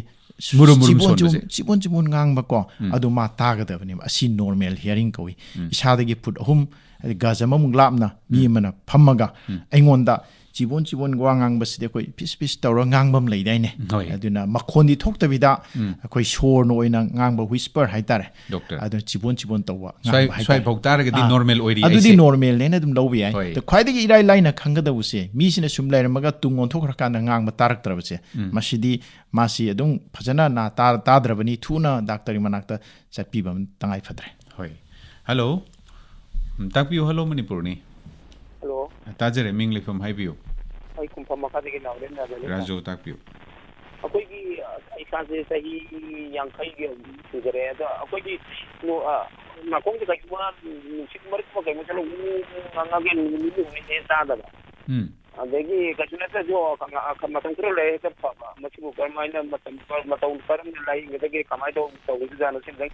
ꯃꯨꯔꯨꯝ ꯃꯨꯔꯨꯝ ꯆꯤꯕꯣꯟ ꯆꯤꯕꯣꯟ, ꯁꯣꯟꯕꯁꯦ꯫ ꯆꯤꯕꯣꯟ ꯆꯤꯕꯣꯟ ꯉꯥꯡꯕꯀꯣ, ꯎꯝ꯫ ꯑꯗꯨ ꯃꯥ ꯇꯥꯒꯗꯕꯅꯦꯕ꯫ ꯑꯁꯤ ꯅꯣꯔꯃꯦꯜ ꯍꯤꯌꯔꯤꯡ ꯀꯧꯏ꯫ ꯎꯝ꯫ ꯏꯁꯥꯗꯒꯤ ꯐꯨꯠ ꯑꯍꯨꯝ, ꯍꯥꯏꯗꯤ ꯒꯖ ꯑꯃꯃꯨꯛ ꯂꯥꯞꯅ ꯃꯤ ꯎꯝ꯫ ꯑꯃꯅ ꯐꯝꯃꯒ ꯎꯝ꯫ ꯑꯩꯉꯣꯟꯗ ꯆꯤꯕꯣꯟ ꯆꯤꯕꯣꯟ ꯋꯥ ꯉꯥꯡꯕꯁꯤꯗꯤ ꯑꯩꯈꯣꯏ ꯐꯤꯁ ꯐꯤꯁ ꯇꯧꯔꯒ ꯉꯥꯡꯕ ꯑꯃ ꯂꯩꯗꯥꯏꯅꯦ? ꯍꯣꯏ꯫ ꯑꯗꯨꯅ ꯃꯈꯣꯟꯗꯤ ꯊꯣꯛꯇꯕꯤꯗ ꯎꯝ꯫ ꯑꯩꯈꯣꯏ ꯁꯣꯔꯅ ꯑꯣꯏꯅ ꯉꯥꯡꯕ, ꯋꯤꯁꯄꯔ ꯍꯥꯏꯇꯥꯔꯦ꯫ ꯗꯣꯛꯇꯔ꯫ ꯑꯗꯨꯅ ꯆꯤꯕꯣꯟ ꯆꯤꯕꯣꯟ ꯇꯧꯕ, ꯁ꯭ꯋꯥꯏ-, ꯉꯥꯡꯕ ꯍꯥꯏꯇꯥꯔꯦ꯫ ꯁ꯭ꯋꯥꯏꯐꯥꯎ ꯇꯥꯔꯒꯗꯤ ꯑꯥ, ꯅꯣꯔꯃꯦꯜ ꯑꯣꯏꯔꯤ ꯑꯗꯨꯗꯤ ꯍꯥꯏꯁꯦ꯫ ꯅꯣꯔꯃꯦꯜꯅꯦꯅ ꯑꯗꯨꯝ ꯂꯧꯕ ꯌꯥꯏ꯫ ꯍꯣꯏ꯫ ꯑꯗꯣ ꯈ꯭ꯋꯥꯏꯗꯒꯤ ꯏꯔꯥꯏ ꯂꯥꯏꯅ ꯈꯪꯒꯗꯧꯕꯁꯦ, ꯃꯤꯁꯤꯅ ꯁꯨꯝ ꯂꯩꯔꯝꯃꯒ ꯇꯨꯡ ꯑꯣꯟꯊꯣꯛꯈ꯭ꯔꯀꯥꯟꯗ ꯉꯥꯡꯕ ꯇꯥꯔꯛꯇ꯭ꯔꯕꯁꯦ, ꯎꯝ꯫ ꯃꯁꯤꯗꯤ ꯃꯥꯁꯤ ꯑꯗꯨꯝ ꯐꯖꯅ ꯅꯥ ꯇꯥ-, ꯇꯥꯗ꯭ꯔꯕꯅꯤ, ꯊꯨꯅ ꯗꯥꯛꯇꯔꯒꯤ ꯃꯅꯥꯛꯇ ꯆꯠꯄꯤꯕ ꯑꯃ ꯇꯉꯥꯏ ꯐꯗ꯭ꯔꯦ꯫ ꯍꯣꯏ꯫ ꯍꯜꯂꯣ꯫ ꯎꯝ, ꯇꯥꯛꯄꯤꯌꯨ, ꯍꯜꯂꯣ ꯃꯅꯤꯄꯨꯔꯅꯤ꯫ ꯍꯜꯂꯣ꯫ ꯇꯥꯖꯔꯦ, ꯃꯤꯡ ꯂꯩꯐꯝ ꯍꯥꯏꯕꯤꯌꯨ꯫ ꯑꯩ ꯀꯨꯝꯐꯝ ꯃꯈꯥꯗꯒꯤ ꯅꯥꯎꯔꯦꯝ ꯔꯥꯖꯨꯅꯤ꯫ ꯔꯥꯖꯨ, ꯇꯥꯛꯄꯤꯌꯨ꯫ ꯑꯩꯈꯣꯏꯒꯤ, ꯑ, ꯏꯁꯥꯁꯦ ꯆꯍꯤ ꯌꯥꯡꯈꯩꯒꯤ ꯁꯨꯖꯔꯦ꯫ ꯑꯗꯣ ꯑꯩꯈꯣꯏꯒꯤ ꯅꯣ-, ꯑ, ꯅꯥꯀꯣꯡꯁꯦ ꯀꯩꯒꯨꯝꯕ ꯅꯨꯡꯁꯤꯠ ꯃꯔꯛ ꯑꯃ ꯀꯩꯒꯨꯝꯕ ꯆꯠꯂ ꯎ ꯉꯥꯡꯉꯒ ꯅꯨꯃꯤꯠ ꯅꯤꯅꯤ ꯍꯨꯝꯅꯤ ꯍꯦꯟꯅ ꯇꯥꯗꯕ꯫ ꯎꯝ꯫ ꯑꯗꯒꯤ ꯀꯩꯁꯨ ꯅꯠꯇ꯭ꯔꯁꯨ ꯃꯇꯝ ꯈꯔ ꯂꯩꯔꯒ ꯐꯕ꯫ ꯃꯁꯤꯕꯨ ꯀꯔꯝꯍꯥꯏꯅ ꯃꯇꯝ, ꯃꯇꯧ ꯀꯔꯝꯅ ꯂꯥꯏꯌꯦꯡꯒꯗꯒꯦ, ꯀꯃꯥꯏꯅ ꯇꯧ-, ꯇꯧꯒꯗꯣꯏꯖꯥꯠꯅꯣ? ꯁꯤ ꯑꯝꯇꯪ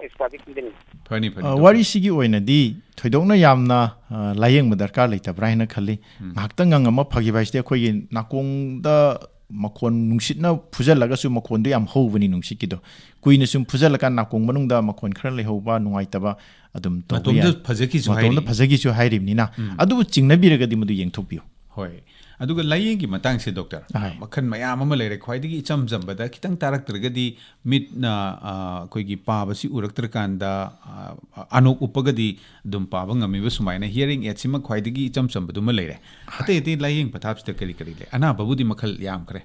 ꯑꯦꯛꯁꯄꯥꯔꯠꯇꯒꯤ ꯈꯪꯖꯅꯤꯡꯉꯤ꯫ ꯐꯅꯤ, ꯐꯅꯤ, ꯑ, ꯗꯣꯛꯇꯔ꯫ ꯋꯥꯔꯤꯁꯤꯒꯤ ꯑꯣꯏꯅꯗꯤ ꯊꯣꯏꯗꯣꯛꯅ ꯌꯥꯝꯅ, ꯑ, ꯂꯥꯏꯌꯦꯡꯕ ꯗꯔꯀꯥꯔ ꯂꯩꯇꯕ꯭ꯔꯥ ꯍꯥꯏꯅ ꯈꯜꯂꯤ꯫ ꯎꯝ꯫ ꯉꯥꯏꯍꯥꯛꯇꯪ ꯉꯪ ꯑꯃ ꯐꯈꯤꯕ ꯍꯥꯏꯁꯤꯗꯤ ꯑꯩꯈꯣꯏꯒꯤ ꯅꯥꯀꯣꯡꯗ ꯃꯈꯣꯟ ꯅꯨꯡꯁꯤꯠꯅ ꯐꯨꯖꯜꯂꯒꯁꯨ ꯃꯈꯣꯟꯗꯣ ꯌꯥꯝ ꯍꯧꯕꯅꯤ ꯅꯨꯡꯁꯤꯠꯀꯤꯗꯣ꯫ ꯀꯨꯏꯅ ꯁꯨꯝ ꯐꯨꯖꯜꯂꯀꯥꯟꯗ ꯅꯥꯀꯣꯡ ꯃꯅꯨꯡꯗ ꯃꯈꯣꯟ ꯈꯔ ꯂꯩꯍꯧꯕ, ꯅꯨꯡꯉꯥꯏꯇꯕ ꯑꯗꯨꯝ ꯇꯧꯕ ꯃꯇꯣꯝꯇ ꯌꯥꯏ꯫ ꯐꯖꯈꯤꯁꯨ ꯃꯇꯣꯝꯇ ꯍꯥꯏꯔꯤ꯫ ꯐꯖꯈꯤꯁꯨ ꯍꯥꯏꯔꯤꯕꯅꯤꯅ, ꯎꯝ꯫ ꯑꯗꯨꯕꯨ ꯆꯤꯡꯅꯕꯤꯔꯒꯗꯤ ꯃꯗꯨ ꯌꯦꯡꯊꯣꯛꯄꯤꯌꯨ꯫ ꯍꯣꯏ꯫ ꯑꯗꯨꯒ ꯂꯥꯏꯌꯦꯡꯒꯤ ꯃꯇꯥꯡꯁꯦ, ꯗꯣꯛꯇꯔ, ꯑꯍꯣꯏ꯫ ꯃꯈꯜ ꯃꯌꯥꯝ ꯑꯃ ꯂꯩꯔꯦ꯫ ꯈ꯭ꯋꯥꯏꯗꯒꯤ ꯏꯆꯝ ꯆꯝꯕꯗ, ꯈꯤꯇꯪ ꯇꯥꯔꯛꯇ꯭ꯔꯒꯗꯤ, ꯃꯤꯠꯅ, ꯑ, ꯑꯩꯈꯣꯏꯒꯤ ꯄꯥꯕꯁꯤ ꯎꯔꯛꯇ꯭ꯔꯀꯥꯟꯗ, ꯑ, ꯑꯅꯣꯛ ꯎꯞꯄꯒꯗꯤ ꯑꯗꯨꯝ ꯄꯥꯕ ꯉꯝꯃꯤꯕ, ꯁꯨꯃꯥꯏꯅ hearing aid ꯁꯤꯃ ꯈ꯭ꯋꯥꯏꯗꯒꯤ ꯏꯆꯝ ꯆꯝꯕꯗꯨꯃ ꯂꯩꯔꯦ꯫ ꯑꯇꯩ ꯑꯇꯩ ꯂꯥꯏꯌꯦꯡ ꯄꯊꯥꯞꯁꯤꯗ ꯀꯔꯤ ꯀꯔꯤ ꯂꯩ? ꯑꯅꯥꯕꯕꯨꯗꯤ ꯃꯈꯜ ꯌꯥꯝꯈ꯭ꯔꯦ꯫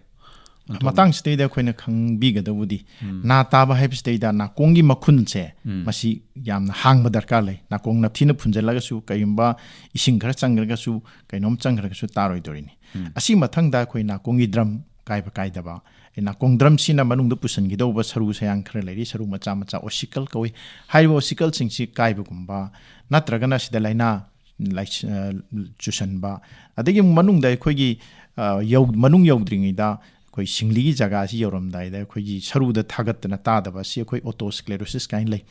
ꯑꯟꯇꯣꯅꯤ꯫ ꯃꯇꯥꯡꯁꯤꯗꯩꯗ ꯑꯩꯈꯣꯏꯅ ꯈꯪꯕꯤꯒꯗꯕꯨꯗꯤ, ꯎꯝ꯫ ꯅꯥ ꯇꯥꯕ ꯍꯥꯏꯕꯁꯤꯗꯩꯗ ꯅꯥꯀꯣꯡꯒꯤ ꯃꯈꯨꯟꯁꯦ, ꯎꯝ꯫ ꯃꯁꯤ ꯌꯥꯝꯅ ꯍꯥꯡꯕ ꯗꯔꯀꯥꯔ ꯂꯩ꯫ ꯅꯥꯀꯣꯡ ꯅꯞꯊꯤꯅ ꯐꯨꯟꯖꯜꯂꯒꯁꯨ, ꯀꯔꯤꯒꯨꯝꯕ ꯏꯁꯤꯡ ꯈꯔ ꯆꯪꯈ꯭ꯔꯒꯁꯨ, ꯀꯩꯅꯣꯝ ꯆꯪꯈ꯭ꯔꯒꯁꯨ ꯇꯥꯔꯣꯏꯗꯣꯔꯤꯅꯤ꯫ ꯎꯝ꯫ ꯑꯁꯤ ꯃꯊꯪꯗ ꯑꯩꯈꯣꯏ ꯅꯥꯀꯣꯡꯒꯤ ꯗ꯭ꯔꯝ ꯀꯥꯏꯕ ꯀꯥꯏꯗꯕ, ꯑꯩ ꯅꯥꯀꯣꯡ ꯗ꯭ꯔꯝꯁꯤꯅ ꯃꯅꯨꯡꯗ ꯄꯨꯁꯤꯟꯈꯤꯗꯧꯕ ꯁꯔꯨ ꯁꯌꯥꯡ ꯈꯔ ꯂꯩꯔꯤ, ꯁꯔꯨ ꯃꯆꯥ ꯃꯆꯥ ꯑꯣꯁꯤꯀꯜ ꯀꯧꯏ꯫ ꯍꯥꯏꯔꯤꯕ ꯑꯣꯁꯤꯀꯜꯁꯤꯡꯁꯤ ꯀꯥꯏꯕꯒꯨꯝꯕ, ꯅꯠꯇ꯭ꯔꯒꯅ ꯁꯤꯗ ꯂꯥꯏꯅꯥ ꯂꯥꯏꯁ-, ꯑ, ꯆꯨꯁꯟꯕ, ꯑꯗꯒꯤ ꯑꯃꯨꯛ ꯃꯅꯨꯡꯗ ꯑꯩꯈꯣꯏꯒꯤ, ꯑ, ꯌꯧ-, ꯃꯅꯨꯡ ꯌꯧꯗ꯭ꯔꯤꯉꯩꯗ ꯑꯩꯈꯣꯏ ꯁꯤꯡꯂꯤꯒꯤ ꯖꯒꯥꯁꯤ ꯌꯧꯔꯝꯗꯥꯏꯗ ꯑꯩꯈꯣꯏꯒꯤ ꯁꯔꯨꯗ ꯊꯥꯒꯠꯇꯅ ꯇꯥꯗꯕ, ꯑꯁꯤ ꯑꯩꯈꯣꯏ otosclerosis ꯀꯥꯏꯅ ꯂꯩ꯫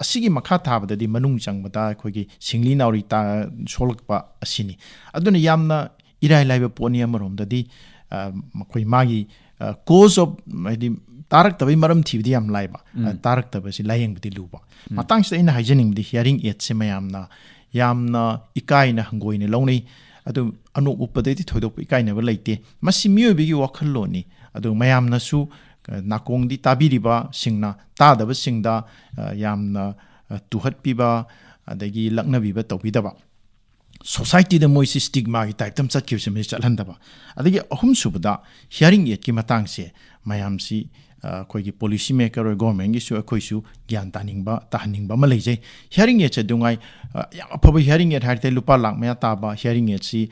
ꯑꯁꯤꯒꯤ ꯃꯈꯥ ꯊꯥꯕꯗꯗꯤ ꯃꯅꯨꯡ ꯆꯪꯕꯗ ꯑꯩꯈꯣꯏꯒꯤ ꯁꯤꯡꯂꯤ ꯅꯥꯎꯔꯤ ꯇꯥ-, ꯁꯣꯛꯂꯛꯄ ꯑꯁꯤꯅꯤ꯫ ꯑꯗꯨꯅ ꯌꯥꯝꯅ ꯏꯔꯥꯏ ꯂꯥꯏꯕ ꯄꯣꯠꯅꯤ ꯑꯃꯔꯣꯝꯗꯗꯤ, ꯑ, ꯃꯈꯣꯏ ꯃꯥꯒꯤ, ꯑ, cause of, ꯍꯥꯏꯗꯤ ꯇꯥꯔꯛꯇꯕꯩ ꯃꯔꯝ ꯊꯤꯕꯗꯤ ꯌꯥꯝ ꯂꯥꯏꯕ, ꯑ, ꯎꯝ꯫ ꯇꯥꯔꯛꯇꯕꯁꯤ ꯂꯥꯏꯌꯦꯡꯕꯗꯤ ꯂꯨꯕ꯫ ꯎꯝ꯫ ꯃꯇꯥꯡꯁꯤꯗ ꯑꯩꯅ ꯍꯥꯏꯖꯅꯤꯡꯕꯗꯤ hearing aid ꯁꯦ ꯃꯌꯥꯝꯅ ꯌꯥꯝꯅ ꯏꯀꯥꯏꯅ ꯍꯪꯒꯣꯏꯅ ꯂꯧꯅꯩ꯫ ꯑꯗꯨ ꯑꯅꯣꯛ ꯎꯞꯄꯗꯩꯗꯤ ꯊꯣꯏꯗꯣꯛꯄ ꯏꯀꯥꯏꯅꯕ ꯂꯩꯇꯦ꯫ ꯃꯁꯤ ꯃꯤꯑꯣꯏꯕꯒꯤ ꯋꯥꯈꯜꯂꯣꯟꯅꯤ꯫ ꯑꯗꯨ ꯃꯌꯥꯝꯅꯁꯨ, ꯑ, ꯅꯥꯀꯣꯡꯗꯤ ꯇꯥꯕꯤꯔꯤꯕꯁꯤꯡꯅ ꯇꯥꯗꯕꯁꯤꯡꯗ, ꯑ, ꯌꯥꯝꯅ, ꯑ, ꯇꯨꯍꯠꯄꯤꯕ ꯑꯗꯒꯤ ꯂꯛꯅꯕꯤꯕ ꯇꯧꯕꯤꯗꯕ꯫ Society ꯗ ꯃꯣꯏꯁꯤ stigma ꯒꯤ type ꯇ ꯑꯃ ꯆꯠꯈꯤꯕꯁꯤ ꯃꯁꯤ ꯆꯠꯍꯟꯗꯕ꯫ ꯑꯗꯒꯤ ꯑꯍꯨꯝꯁꯨꯕꯗ hearing aid ꯀꯤ ꯃꯇꯥꯡꯁꯦ ꯃꯌꯥꯝꯁꯤ, ꯑ, ꯑꯩꯈꯣꯏꯒꯤ policy maker ꯑꯣꯏ, government ꯒꯤꯁꯨ ꯑꯩꯈꯣꯏꯁꯨ ꯒ꯭ꯌꯥꯟ ꯇꯥꯅꯤꯡꯕ, ꯇꯥꯍꯟꯅꯤꯡꯕ ꯑꯃ ꯂꯩꯖꯩ꯫ Hearing aid ꯁꯦ ꯑꯗꯨꯉꯥꯏ, ꯑ, ꯌꯥꯝ ꯑꯐꯕ hearing aid ꯍꯥꯏꯔꯗꯤ ꯂꯨꯄꯥ ꯂꯥꯛ ꯃꯌꯥ ꯇꯥꯕ hearing aid ꯁꯤ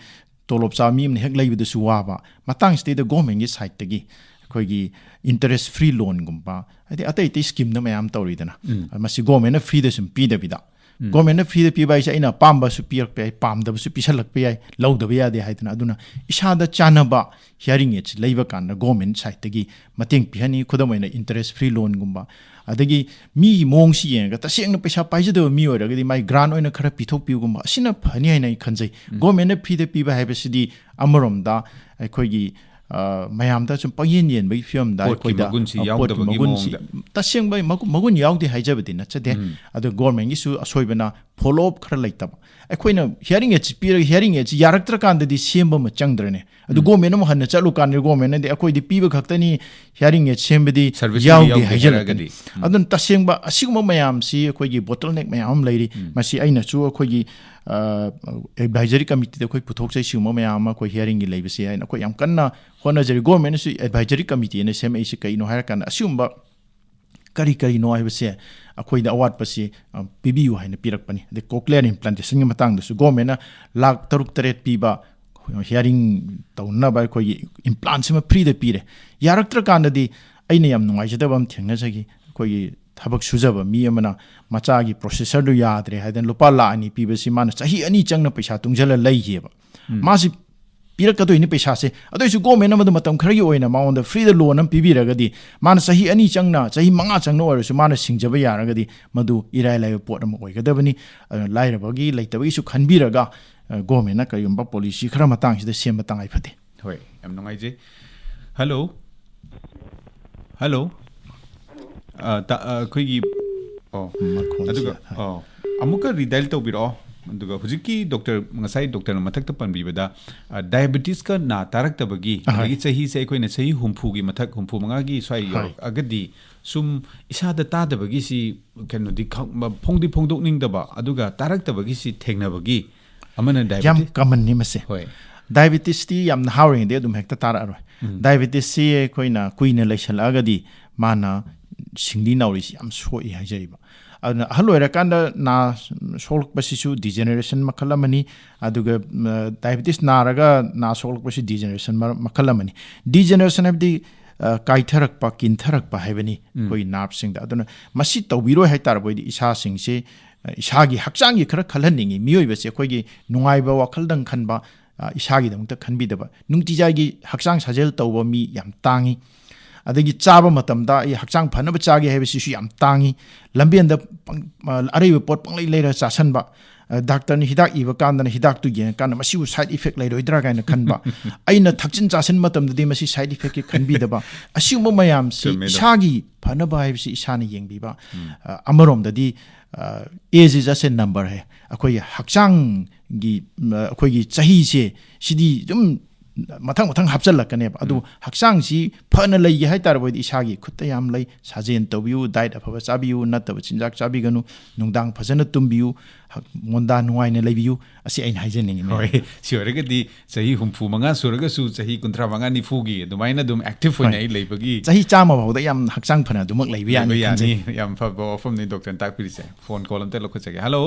ꯇꯣꯂꯣꯞ ꯆꯥꯕ ꯃꯤ ꯑꯃꯅ ꯍꯦꯛ ꯂꯩꯕꯗꯁꯨ ꯋꯥꯕ꯫ ꯃꯇꯥꯡꯁꯤꯗꯩꯗ government ꯀꯤ side ꯇꯒꯤ ꯑꯩꯈꯣꯏꯒꯤ interest free loan ꯒꯨꯝꯕ, ꯍꯥꯏꯗꯤ ꯑꯇꯩ ꯑꯇꯩ scheme ꯗ ꯃꯌꯥꯝ ꯇꯧꯔꯤꯗꯅ, ꯎꯝ꯫ ꯃꯁꯤ government ꯅ free ꯗ ꯁꯨꯝ ꯄꯤꯗꯕꯤꯗ, ꯎꯝ꯫ Government ꯅ free ꯗ ꯄꯤꯕ ꯍꯥꯏꯁꯦ ꯑꯩꯅ ꯑꯄꯥꯝꯕꯁꯨ ꯄꯤꯔꯛꯄ ꯌꯥꯏ, ꯄꯥꯝꯗꯕꯁꯨ ꯄꯤꯁꯜꯂꯛꯄ ꯌꯥꯏ, ꯂꯧꯗꯕ ꯌꯥꯗꯦ ꯍꯥꯏꯗꯅ꯫ ꯑꯗꯨꯅ ꯏꯁꯥꯗ ꯆꯥꯟꯅꯕ hearing aid ꯁꯤ ꯂꯩꯕ ꯀꯥꯟꯗ government side ꯇꯒꯤ ꯃꯇꯦꯡ ꯄꯤꯍꯟꯅꯤ꯫ ꯈꯨꯗꯝ ꯑꯣꯏꯅ interest free loan ꯒꯨꯝꯕ꯫ ꯑꯗꯒꯤ ꯃꯤꯒꯤ ꯃꯑꯣꯡꯁꯤ ꯌꯦꯡꯉꯒ ꯇꯁꯦꯡꯅ ꯄꯩꯁꯥ ꯄꯥꯏꯖꯗꯕ ꯃꯤ ꯑꯣꯏꯔꯒꯗꯤ ꯃꯥꯏ grant ꯑꯣꯏꯅ ꯈꯔ ꯄꯤꯊꯣꯛꯄꯤꯌꯨꯒꯨꯝꯕ, ꯑꯁꯤꯅ ꯐꯅꯤ ꯍꯥꯏꯅ ꯑꯩ ꯈꯟꯖꯩ꯫ ꯎꯝ꯫ Government ꯅ free ꯗ ꯄꯤꯕ ꯍꯥꯏꯕꯁꯤꯗꯤ ꯑꯃꯔꯣꯝꯗ ꯑꯩꯈꯣꯏꯒꯤ, ꯑ, ꯃꯌꯥꯝꯗ ꯁꯨꯝ ꯄꯪꯌꯦꯟ ꯌꯦꯟꯕꯒꯤ ꯐꯤꯕꯝꯗ ꯄꯣꯠꯀꯤ ꯑꯩꯈꯣꯏꯗ, ꯃꯒꯨꯟꯁꯤ ꯑ, ꯄꯣꯠꯀꯤ ꯌꯥꯎꯗꯕꯒꯤ ꯃꯒꯨꯟꯁꯤ ꯃꯑꯣꯡꯗ꯫ ꯇꯁꯦꯡꯕ ꯃꯒꯨ- ꯃꯒꯨꯟ ꯌꯥꯎꯗꯦ ꯍꯥꯏꯖꯕꯗꯤ ꯅꯠꯆꯗꯦ꯫ ꯎꯝ꯫ ꯑꯗꯨ ꯒꯣꯔꯃꯦꯟꯒꯤꯁꯨ ꯑꯁꯣꯏꯕꯅ ꯐꯣꯂꯣ ꯑꯞ ꯈꯔ ꯂꯩꯇꯕ꯫ ꯑꯩꯈꯣꯏꯅ ꯍꯤꯌꯥꯔꯤꯡ ꯑꯦꯗꯁꯤ ꯄꯤꯔꯒ ꯍꯤꯌꯥꯔꯤꯡ ꯑꯦꯗꯁꯤ ꯌꯥꯔꯛꯇ꯭ꯔꯀꯥꯟꯗꯗꯤ ꯁꯦꯝꯕ ꯑꯃ ꯆꯪꯗ꯭ꯔꯅꯦ꯫ ꯑꯗꯨ ꯎꯝ꯫ ꯒꯣꯔꯃꯦꯟ ꯑꯃꯨꯛ ꯍꯟꯅ ꯆꯠꯂꯨꯀꯥꯟꯗ ꯒꯣꯔꯃꯦꯟꯅꯗꯤ ꯑꯩꯈꯣꯏꯗꯤ ꯄꯤꯕ ꯈꯛꯇꯅꯤ, ꯍꯤꯌꯥꯔꯤꯡ ꯑꯦꯗ ꯁꯦꯝꯕꯗꯤ ꯁꯔꯚꯤꯁꯇꯨꯗꯤ ꯌꯥꯎꯗꯦ ꯌꯥꯎꯗꯦ ꯍꯥꯏꯖꯜꯂꯛꯀꯅꯤ꯫ ꯍꯥꯏꯔꯛꯑꯒꯗꯤ꯫ ꯎꯝ꯫ ꯑꯗꯨꯅ ꯇꯁꯦꯡꯕ ꯑꯁꯤꯒꯨꯝꯕ ꯃꯌꯥꯝꯁꯤ ꯑꯩꯈꯣꯏꯒꯤ ꯕꯣꯇꯜ ꯅꯦꯛ ꯃꯌꯥꯝ ꯑꯃ ꯂꯩꯔꯤ꯫ ꯎꯝ꯫ ꯃꯁꯤ ꯑꯩꯅꯁꯨ ꯑꯩꯈꯣꯏꯒꯤ, ꯑ, ꯑꯦꯗꯚꯥꯏꯖꯔꯤ ꯀꯃꯤꯇꯤꯗ ꯑꯩꯈꯣꯏ ꯄꯨꯊꯣꯛꯆꯩ, ꯁꯤꯒꯨꯝꯕ ꯃꯌꯥꯝ ꯑꯃ ꯑꯩꯈꯣꯏ ꯍꯤꯌꯥꯔꯤꯡꯒꯤ ꯂꯩꯕꯁꯦ ꯍꯥꯏꯅ ꯑꯩꯈꯣꯏ ꯌꯥꯝ ꯀꯟꯅ ꯍꯣꯠꯅꯖꯔꯤ꯫ ꯒꯣꯔꯃꯦꯟꯅꯁꯨ ꯑꯦꯗꯚꯥꯏꯖꯔꯤ ꯀꯃꯤꯇꯤ ꯑꯅ ꯁꯦꯝꯃꯛꯏꯁꯦ ꯀꯩꯅꯣ ꯍꯥꯏꯔꯀꯥꯟꯗ ꯑꯁꯤꯒꯨꯝꯕ ꯀꯔꯤ ꯀꯔꯤꯅꯣ ꯍꯥꯏꯕꯁꯦ ꯑꯩꯈꯣꯏꯗ ꯑꯋꯥꯠꯄꯁꯤ, ꯑ, ꯄꯤꯕꯤꯌꯨ ꯍꯥꯏꯅ ꯄꯤꯔꯛꯄꯅꯤ꯫ ꯑꯗꯩ ꯀꯣꯀ꯭ꯂꯤꯌꯔ ꯏꯝꯄ꯭ꯂꯥꯟꯇꯦꯁꯟꯒꯤ ꯃꯇꯥꯡꯗꯁꯨ ꯒꯣꯔꯃꯦꯟꯅ ꯂꯥꯈ ꯇꯔꯨꯛ ꯇꯔꯦꯠ ꯄꯤꯕ ꯍꯤꯌꯥꯔꯤꯡ ꯇꯧꯅꯕ ꯑꯩꯈꯣꯏꯒꯤ ꯏꯝꯄ꯭ꯂꯥꯟꯁꯤꯃ ꯐ꯭ꯔꯤꯗ ꯄꯤꯔꯦ꯫ ꯌꯥꯔꯛꯇ꯭ꯔꯀꯥꯟꯗꯗꯤ ꯑꯩꯅ ꯌꯥꯝ ꯅꯨꯡꯉꯥꯏꯖꯗꯕ ꯑꯃ ꯊꯦꯡꯅꯖꯈꯤ꯫ ꯑꯩꯈꯣꯏꯒꯤ ꯊꯕꯛ ꯁꯨꯖꯕ ꯃꯤ ꯑꯃꯅ ꯃꯆꯥꯒꯤ ꯄ꯭ꯔꯣꯁꯦꯁꯔꯗꯨ ꯌꯥꯗ꯭ꯔꯦ ꯍꯥꯏꯗꯅ ꯂꯨꯄꯥ ꯂꯥꯈ ꯑꯅꯤ ꯄꯤꯕꯁꯤ ꯃꯥꯅ ꯆꯍꯤ ꯑꯅꯤ ꯆꯪꯅ ꯄꯩꯁꯥ ꯇꯨꯡꯁꯤꯜꯂ ꯂꯩꯈꯤꯑꯕ꯫ ꯎꯝ꯫ ꯃꯥꯁꯤ ꯄꯤꯔꯛꯀꯗꯣꯏꯅꯤ ꯄꯩꯁꯥꯁꯦ꯫ ꯑꯗꯨ ꯑꯣꯏꯁꯨ ꯒꯣꯔꯃꯦꯟꯅ ꯃꯗꯨ ꯃꯇꯝ ꯈꯔꯒꯤ ꯑꯣꯏꯅ ꯃꯉꯣꯟꯗ ꯐ꯭ꯔꯤꯗ ꯂꯣꯟ ꯑꯃ ꯄꯤꯕꯤꯔꯒꯗꯤ ꯃꯥꯅ ꯆꯍꯤ ꯑꯅꯤ ꯆꯪꯅ, ꯆꯍꯤ ꯃꯉꯥ ꯆꯪꯅ ꯑꯣꯏꯔꯁꯨ ꯃꯥꯅ ꯁꯤꯡꯖꯕ ꯌꯥꯔꯒꯗꯤ ꯃꯗꯨ ꯏꯔꯥꯏ ꯂꯥꯏꯕ ꯄꯣꯠ ꯑꯃ ꯑꯣꯏꯒꯗꯕꯅꯤ꯫ ꯑꯗꯨꯅ ꯂꯥꯏꯔꯕꯒꯤ ꯂꯩꯇꯕꯒꯤꯁꯨ ꯈꯟꯕꯤꯔꯒ, ꯑ, ꯒꯣꯔꯃꯦꯟꯅ ꯀꯔꯤꯒꯨꯝꯕ ꯄꯣꯂꯤꯁꯤ ꯈꯔ ꯃꯇꯥꯡꯁꯤꯗ ꯁꯦꯝꯕ ꯇꯉꯥꯏ ꯐꯗꯦ꯫ ꯍꯣꯏ, ꯌꯥꯝ ꯅꯨꯡꯉꯥꯏꯖꯩ꯫ ꯍꯜꯂꯣ꯫ ꯍꯜꯂꯣ꯫ ꯑ, ꯇ-, ꯑ, ꯑꯩꯈꯣꯏꯒꯤ, ꯑꯣ, ꯃꯈꯣꯟꯁꯤ, ꯑꯗꯨꯒ, ꯍꯣꯏ꯫ ꯑꯣ, ꯑꯃꯨꯛꯀ ꯔꯤꯗꯥꯏꯜ ꯇꯧꯕꯤꯔꯛꯑꯣ꯫ ꯑꯗꯨꯒ ꯍꯧꯖꯤꯛꯀꯤ ꯗꯣꯛꯇꯔ, ꯉꯁꯥꯏ ꯗꯣꯛꯇꯔꯅ ꯃꯊꯛꯇ ꯄꯟꯕꯤꯕꯗ, ꯑ, ꯗꯥꯏꯕꯦꯇꯤꯁꯀ ꯅꯥ ꯇꯥꯔꯛꯇꯕꯒꯤ, ꯑꯍꯣꯏ꯫ ꯑꯗꯒꯤ ꯆꯍꯤꯁꯦ ꯑꯩꯈꯣꯏꯅ ꯆꯍꯤ ꯍꯨꯝꯐꯨꯒꯤ ꯃꯊꯛ, ꯍꯨꯝꯐꯨ ꯃꯉꯥꯒꯤ ꯁ꯭ꯋꯥꯏ ꯍꯣꯏ꯫ ꯌꯧꯔꯛꯑꯒꯗꯤ ꯁꯨꯝ ꯏꯁꯥꯗ ꯇꯥꯗꯕꯒꯤꯁꯤ ꯀꯩꯅꯣꯗꯤ ꯈꯪ-, ꯃ-, ꯐꯣꯡꯗꯤ ꯐꯣꯡꯗꯣꯛꯅꯤꯡꯗꯕ, ꯑꯗꯨꯒ ꯇꯥꯔꯛꯇꯕꯒꯤꯁꯤ ꯊꯦꯡꯅꯕꯒꯤ ꯑꯃꯅ ꯌꯥꯝ ꯗꯥꯏꯕꯦꯇꯤꯁ꯫ ꯀꯃꯟꯅꯤ ꯃꯁꯦ꯫ ꯍꯣꯏ꯫ ꯗꯥꯏꯕꯦꯇꯤꯁꯇꯤ ꯌꯥꯝ ꯅꯍꯥ ꯑꯣꯏꯔꯤꯉꯩꯗꯩ ꯑꯗꯨꯝ ꯍꯦꯛꯇ ꯇꯥꯔꯛꯑꯔꯣꯏ꯫ ꯎꯝ꯫ ꯗꯥꯏꯕꯦꯇꯤꯁꯁꯤ ꯑꯩꯈꯣꯏꯅ ꯀꯨꯏꯅ ꯂꯩꯁꯜꯂꯛꯑꯒꯗꯤ ꯃꯥꯅ ꯁꯤꯡꯂꯤ ꯅꯥꯎꯔꯤꯁꯤ ꯌꯥꯝ ꯁꯣꯛꯏ ꯍꯥꯏꯖꯔꯤꯕ꯫ ꯑꯗꯨꯅ ꯑꯍꯜ ꯑꯣꯏꯔꯀꯥꯟꯗ ꯅꯥ ꯁꯣꯛꯂꯛꯄꯁꯤꯁꯨ ꯗꯤꯖꯦꯅꯦꯔꯦꯁꯟ ꯃꯈꯜ ꯑꯃꯅꯤ꯫ ꯑꯗꯨꯒ, ꯃ, ꯗꯥꯏꯕꯦꯇꯤꯁ ꯅꯥꯔꯒ ꯅꯥ ꯁꯣꯛꯂꯛꯄꯁꯤ ꯗꯤꯖꯦꯅꯦꯔꯦꯁꯟ ꯃꯔ-, ꯃꯈꯜ ꯑꯃꯅꯤ꯫ ꯗꯤꯖꯦꯅꯦꯔꯦꯁꯟ ꯍꯥꯏꯕꯗꯤ, ꯑ, ꯀꯥꯏꯊꯔꯛꯄ, ꯀꯤꯟꯊꯔꯛꯄ ꯍꯥꯏꯕꯅꯤ, ꯎꯝ꯫ ꯑꯩꯈꯣꯏ ꯅꯥꯔꯚꯁꯤꯡꯗ꯫ ꯑꯗꯨꯅ ꯃꯁꯤ ꯇꯧꯕꯤꯔꯣꯏ ꯍꯥꯏ ꯇꯥꯔꯕ ꯑꯣꯏꯗꯤ ꯏꯁꯥꯁꯤꯡꯁꯤ, ꯑ, ꯏꯁꯥꯒꯤ ꯍꯛꯆꯥꯡꯒꯤ ꯈꯔ ꯈꯜꯍꯟꯅꯤꯡꯉꯤ꯫ ꯃꯤꯑꯣꯏꯕꯁꯦ ꯑꯩꯈꯣꯏꯒꯤ ꯅꯨꯡꯉꯥꯏꯕ ꯋꯥꯈꯜꯗꯪ ꯈꯟꯕ, ꯑ, ꯏꯁꯥꯒꯤꯗꯃꯛꯇ ꯈꯟꯕꯤꯗꯕ, ꯅꯨꯡꯇꯤꯖꯥꯏꯒꯤ ꯍꯛꯆꯥꯡ ꯁꯥꯖꯦꯜ ꯇꯧꯕ ꯃꯤ ꯌꯥꯝ ꯇꯥꯡꯉꯤ꯫ ꯑꯗꯒꯤ ꯆꯥꯕ ꯃꯇꯝꯗ ꯑꯩ ꯍꯛꯆꯥꯡ ꯐꯅꯕ ꯆꯥꯒꯦ ꯍꯥꯏꯕꯁꯤꯁꯨ ꯌꯥꯝ ꯇꯥꯡꯉꯤ꯫ ꯂꯝꯕꯦꯟꯗ ꯄꯪ-, ꯑ, ꯑꯔꯩꯕ ꯄꯣꯠ ꯄꯪꯂꯩ ꯂꯩꯔ ꯆꯥꯁꯟꯕ, ꯑ, ꯗꯥꯛꯇꯔꯅ ꯍꯤꯗꯥꯛ ꯏꯕ ꯀꯥꯟꯗꯅ ꯍꯤꯗꯥꯛꯇꯨ ꯌꯦꯡꯉꯀꯥꯟꯗ ꯃꯁꯤꯕꯨ side effect ꯂꯩꯔꯣꯏꯗ꯭ꯔꯥ ꯀꯥꯏꯅ ꯈꯟꯕ, ꯑꯩꯅ ꯊꯛꯆꯤꯟ ꯆꯥꯁꯤꯟ ꯃꯇꯝꯗꯗꯤ ꯃꯁꯤ side effectꯀꯤ ꯈꯟꯕꯤꯗꯕ, ꯑꯁꯤꯒꯨꯝꯕ ꯃꯌꯥꯝꯁꯤ ꯆꯨꯝꯃꯦ ꯑꯗꯣ꯫ ꯏꯁꯥꯒꯤ ꯐꯅꯕ ꯍꯥꯏꯕꯁꯤ ꯏꯁꯥꯅ ꯌꯦꯡꯕꯤꯕ꯫ ꯎꯝ꯫ ꯑ, ꯑꯃꯔꯣꯝꯗꯗꯤ, ꯑ, age is just a number ꯍꯥꯏ꯫ ꯑꯩꯈꯣꯏꯒꯤ ꯍꯛꯆꯥꯡꯒꯤ, ꯎꯝ, ꯑꯩꯈꯣꯏꯒꯤ ꯆꯍꯤꯁꯦ ꯁꯤꯗꯤ ꯑꯗꯨꯝ ꯃꯊꯪ ꯃꯊꯪ ꯍꯥꯞꯆꯤꯜꯂꯛꯀꯅꯦꯕ꯫ ꯑꯗꯨ ꯎꯝ꯫ ꯍꯛꯆꯥꯡꯁꯤ ꯐꯅ ꯂꯩꯒꯦ ꯍꯥꯏ ꯇꯥꯔꯕꯗꯤ ꯏꯁꯥꯒꯤ ꯈꯨꯠꯇ ꯌꯥꯝ ꯂꯩ꯫ ꯁꯥꯖꯦꯜ ꯇꯧꯕꯤꯌꯨ, diet ꯑꯐꯕ ꯆꯥꯕꯤꯌꯨ, ꯅꯠꯇꯕ ꯆꯤꯟꯖꯥꯛ ꯆꯥꯕꯤꯒꯅꯨ, ꯅꯨꯡꯗꯥꯡ ꯐꯖꯅ ꯇꯨꯝꯕꯤꯌꯨ, ꯍꯛ-, ꯃꯣꯟꯗꯥ ꯅꯨꯡꯉꯥꯏꯅ ꯂꯩꯕꯤꯌꯨ꯫ ꯑꯁꯤ ꯑꯩꯅ ꯍꯥꯏꯖꯅꯤꯡꯉꯤ, ꯃꯌꯥꯝ꯫ ꯍꯣꯏ, ꯁꯤ ꯑꯣꯏꯔꯒꯗꯤ ꯆꯍꯤ ꯍꯨꯝꯐꯨ ꯃꯉꯥ ꯁꯨꯔꯒꯁꯨ ꯆꯍꯤ ꯀꯨꯟꯊ꯭ꯔꯥ ꯃꯉꯥ, ꯅꯤꯐꯨꯒꯤ ꯑꯗꯨꯃꯥꯏꯅ ꯑꯗꯨꯝ active ꯑꯣꯏꯅ ꯍꯣꯏ꯫ ꯑꯩ ꯂꯩꯕꯒꯤ ꯆꯍꯤ ꯆꯥꯝꯃ ꯐꯥꯎꯗ ꯌꯥꯝ ꯍꯛꯆꯥꯡ ꯐꯅ ꯑꯗꯨꯃꯛ ꯂꯩꯕ ꯌꯥꯅꯤ ꯂꯩꯕ ꯈꯟꯖꯩ꯫ ꯌꯥꯅꯤ꯫ ꯌꯥꯝ ꯐꯕ ꯋꯥꯐꯝꯅꯤ ꯗꯣꯛꯇꯔꯅ ꯇꯥꯛꯄꯤꯔꯤꯁꯦ꯫ Phone call ꯑꯝꯇ ꯂꯧꯈꯠꯆꯒꯦ꯫ Hello꯫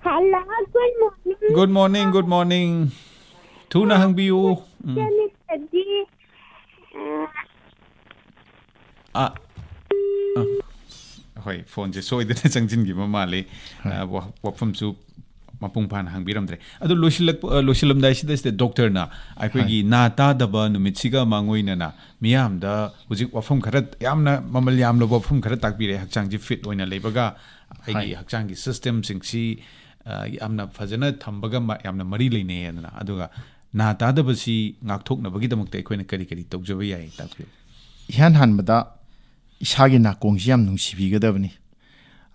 Hello, good morning. Good morning, good morning. ꯊꯨꯅ ꯍꯪꯕꯤꯌꯨ꯫ ꯎꯝ꯫ ꯀꯩꯅꯣꯗꯤ, ꯑ, ꯑ, ꯑ, ꯍꯣꯏ, phoneꯁꯦ ꯁꯣꯏꯗꯅ ꯆꯪꯁꯤꯟꯈꯤꯕ ꯃꯥꯜꯂꯤ꯫ ꯍꯣꯏ꯫ ꯑ, ꯋꯥ-, ꯋꯥꯐꯝꯁꯨ ꯃꯄꯨꯡ ꯐꯥꯅ ꯍꯪꯕꯤꯔꯝꯗ꯭ꯔꯦ꯫ ꯑꯗꯣ ꯂꯣꯏꯁꯤꯜꯂꯛꯄ, ꯑ, ꯂꯣꯏꯁꯤꯜꯂꯝꯗꯥꯏꯁꯤꯗ ꯁꯤꯗ ꯗꯣꯛꯇꯔꯅ ꯑꯩꯈꯣꯏꯒꯤ ꯍꯣꯏ꯫ ꯅꯥ ꯇꯥꯗꯕ ꯅꯨꯃꯤꯠꯁꯤꯒ ꯃꯥꯡꯑꯣꯏꯅꯅ ꯃꯤꯌꯥꯝꯗ ꯍꯧꯖꯤꯛ ꯋꯥꯐꯝ ꯈꯔ, ꯌꯥꯝꯅ ꯃꯃꯜ ꯌꯥꯝꯂꯕ ꯋꯥꯐꯝ ꯈꯔ ꯇꯥꯛꯄꯤꯔꯦ, ꯍꯛꯆꯥꯡꯁꯤ fit ꯑꯣꯏꯅ ꯂꯩꯕꯒ ꯑꯩꯒꯤ ꯍꯣꯏ꯫ ꯍꯛꯆꯥꯡꯒꯤ systemꯁꯤꯡꯁꯤ, ꯑ, ꯌꯥꯝꯅ ꯐꯖꯅ ꯊꯝꯕꯒ ꯃ-, ꯌꯥꯝꯅ ꯃꯔꯤ ꯂꯩꯅꯩ ꯍꯥꯏꯗꯅ꯫ ꯑꯗꯨꯒ ꯅꯥ ꯇꯥꯗꯕꯁꯤ ꯉꯥꯛꯊꯣꯛꯅꯕꯒꯤꯗꯃꯛꯇ ꯑꯩꯈꯣꯏꯅ ꯀꯔꯤ ꯀꯔꯤ ꯇꯧꯖꯕ ꯌꯥꯏ ꯇꯥꯛꯄꯤꯌꯨ꯫ ꯏꯍꯥꯟ ꯍꯥꯟꯕꯗ ꯏꯁꯥꯒꯤ ꯅꯥꯀꯣꯡꯁꯤ ꯌꯥꯝ ꯅꯨꯡꯁꯤꯕꯤꯒꯗꯕꯅꯤ꯫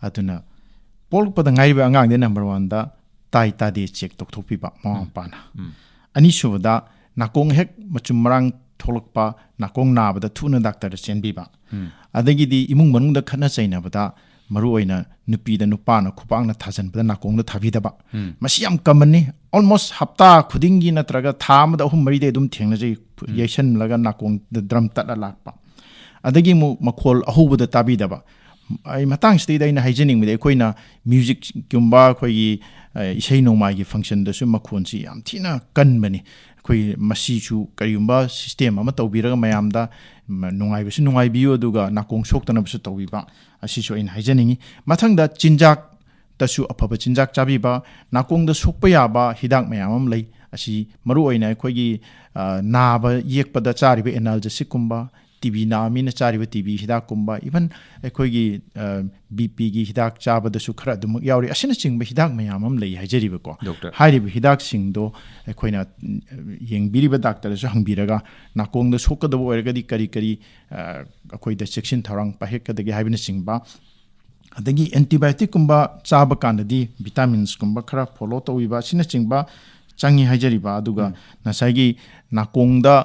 ꯑꯗꯨꯅ ꯄꯣꯛꯂꯛꯄꯗ ꯉꯥꯏꯔꯤꯕ ꯑꯉꯥꯡꯗꯤ number oneꯗ ꯇꯥꯏ ꯇꯥꯗꯦ check ꯇꯧꯊꯣꯛꯄꯤꯕ ꯃꯃꯥ ꯎꯝ꯫ ꯃꯄꯥꯅ꯫ ꯎꯝ꯫ ꯑꯅꯤꯁꯨꯕꯗ ꯅꯥꯀꯣꯡ ꯍꯦꯛ ꯃꯆꯨꯝ ꯃꯔꯥꯡ ꯊꯣꯛꯂꯛꯄ, ꯅꯥꯀꯣꯡ ꯅꯥꯕꯗ ꯊꯨꯅ ꯗꯥꯛꯇꯔꯗ ꯆꯦꯟꯕꯤꯕ꯫ ꯎꯝ꯫ ꯑꯗꯒꯤꯗꯤ ꯏꯃꯨꯡ ꯃꯅꯨꯡꯗ ꯈꯠꯅ ꯆꯩꯅꯕꯗ ꯃꯔꯨꯑꯣꯏꯅ ꯅꯨꯄꯤꯗ ꯅꯨꯄꯥꯅ ꯈꯨꯄꯥꯛꯅ ꯊꯥꯖꯟꯕꯗ ꯅꯥꯀꯣꯡꯗ ꯊꯥꯕꯤꯗꯕ꯫ ꯎꯝ꯫ ꯃꯁꯤ ꯌꯥꯝ commonꯅꯤ꯫ Almost ꯍꯞꯇꯥ ꯈꯨꯗꯤꯡꯒꯤ ꯅꯠꯇ꯭ꯔꯒ ꯊꯥ ꯑꯃꯗ ꯑꯍꯨꯝ ꯃꯔꯤꯗꯩ ꯑꯗꯨꯝ ꯊꯦꯡꯅꯖꯩ꯫ ꯎꯝ꯫ ꯌꯩꯁꯟꯂꯒ ꯅꯥꯀꯣꯡꯗ drum ꯇꯠꯂ ꯂꯥꯛꯄ꯫ ꯑꯗꯒꯤ ꯑꯃꯨꯛ ꯃꯈꯣꯜ ꯑꯍꯧꯕꯗ ꯇꯥꯕꯤꯗꯕ꯫ ꯑꯩ ꯃꯇꯥꯡꯁꯤꯗꯩꯗ ꯑꯩꯅ ꯍꯥꯏꯖꯅꯤꯡꯕꯗꯤ ꯑꯩꯈꯣꯏꯅ musicꯀꯨꯝꯕ ꯑꯩꯈꯣꯏꯒꯤ, ꯑ, ꯏꯁꯩ ꯅꯣꯡꯃꯥꯏꯒꯤ functionꯗꯁꯨ ꯃꯈꯣꯟꯁꯤ ꯌꯥꯝ ꯊꯤꯅ ꯀꯟꯕꯅꯤ꯫ ꯑꯩꯈꯣꯏ ꯃꯁꯤꯁꯨ ꯀꯔꯤꯒꯨꯝꯕ system ꯑꯃ ꯇꯧꯕꯤꯔꯒ ꯃꯌꯥꯝꯗ, ꯃ-, ꯅꯨꯡꯉꯥꯏꯕꯁꯨ ꯅꯨꯡꯉꯥꯏꯕꯤꯌꯨ ꯑꯗꯨꯒ ꯅꯥꯀꯣꯡ ꯁꯣꯛꯇꯅꯕꯁꯨ ꯇꯧꯕꯤꯕ꯫ ꯑꯁꯤꯁꯨ ꯑꯩꯅ ꯍꯥꯏꯖꯅꯤꯡꯉꯤ꯫ ꯃꯊꯪꯗ ꯆꯤꯟꯖꯥꯛ ꯇꯁꯨ ꯑꯐꯕ ꯆꯤꯟꯖꯥꯛ ꯆꯥꯕꯤꯕ, ꯅꯥꯀꯣꯡꯗ ꯁꯣꯛꯄ ꯌꯥꯕ ꯍꯤꯗꯥꯛ ꯃꯌꯥꯝ ꯑꯃ ꯂꯩ꯫ ꯑꯁꯤ ꯃꯔꯨꯑꯣꯏꯅ ꯑꯩꯈꯣꯏꯒꯤ, ꯑ, ꯅꯥꯕ ꯌꯦꯛꯄꯗ ꯆꯥꯔꯤꯕ analgesic ꯀꯨꯝꯕ, ꯇꯤ ꯕꯤ ꯅꯥꯕ ꯃꯤꯅ ꯆꯥꯔꯤꯕ ꯇꯤ ꯕꯤ ꯍꯤꯗꯥꯛꯀꯨꯝꯕ, even ꯑꯩꯈꯣꯏꯒꯤ, ꯑ, ꯕꯤ ꯄꯤꯒꯤ ꯍꯤꯗꯥꯛ ꯆꯥꯕꯗꯁꯨ ꯈꯔ ꯑꯗꯨꯃꯛ ꯌꯥꯎꯔꯤ꯫ ꯑꯁꯤꯅꯆꯤꯡꯕ ꯍꯤꯗꯥꯛ ꯃꯌꯥꯝ ꯑꯃ ꯂꯩ ꯍꯥꯏꯖꯔꯤꯕꯀꯣ꯫ ꯗꯣꯛꯇꯔ꯫ ꯍꯥꯏꯔꯤꯕ ꯍꯤꯗꯥꯛꯁꯤꯡꯗꯣ ꯑꯩꯈꯣꯏꯅ, ꯎꯝ, ꯌꯦꯡꯕꯤꯔꯤꯕ ꯗꯥꯛꯇꯔꯗꯁꯨ ꯍꯪꯕꯤꯔꯒ, ꯅꯥꯀꯣꯡꯗ ꯁꯣꯛꯀꯗꯕ ꯑꯣꯏꯔꯒꯗꯤ ꯀꯔꯤ ꯀꯔꯤ, ꯑ, ꯑꯩꯈꯣꯏꯗ ꯆꯦꯛꯁꯤꯟ ꯊꯧꯔꯥꯡ ꯄꯥꯏꯈꯠꯀꯗꯒꯦ ꯍꯥꯏꯕꯅꯆꯤꯡꯕ, ꯑꯗꯒꯤ antibiotic ꯀꯨꯝꯕ ꯆꯥꯕ ꯀꯥꯟꯗꯗꯤ vitamins ꯀꯨꯝꯕ ꯈꯔ follow ꯇꯧꯕꯤꯕ ꯑꯁꯤꯅꯆꯤꯡꯕ ꯆꯪꯉꯤ ꯍꯥꯏꯖꯔꯤꯕ꯫ ꯑꯗꯨꯒ ꯎꯝ꯫ ꯉꯁꯥꯏꯒꯤ ꯅꯥꯀꯣꯡꯗ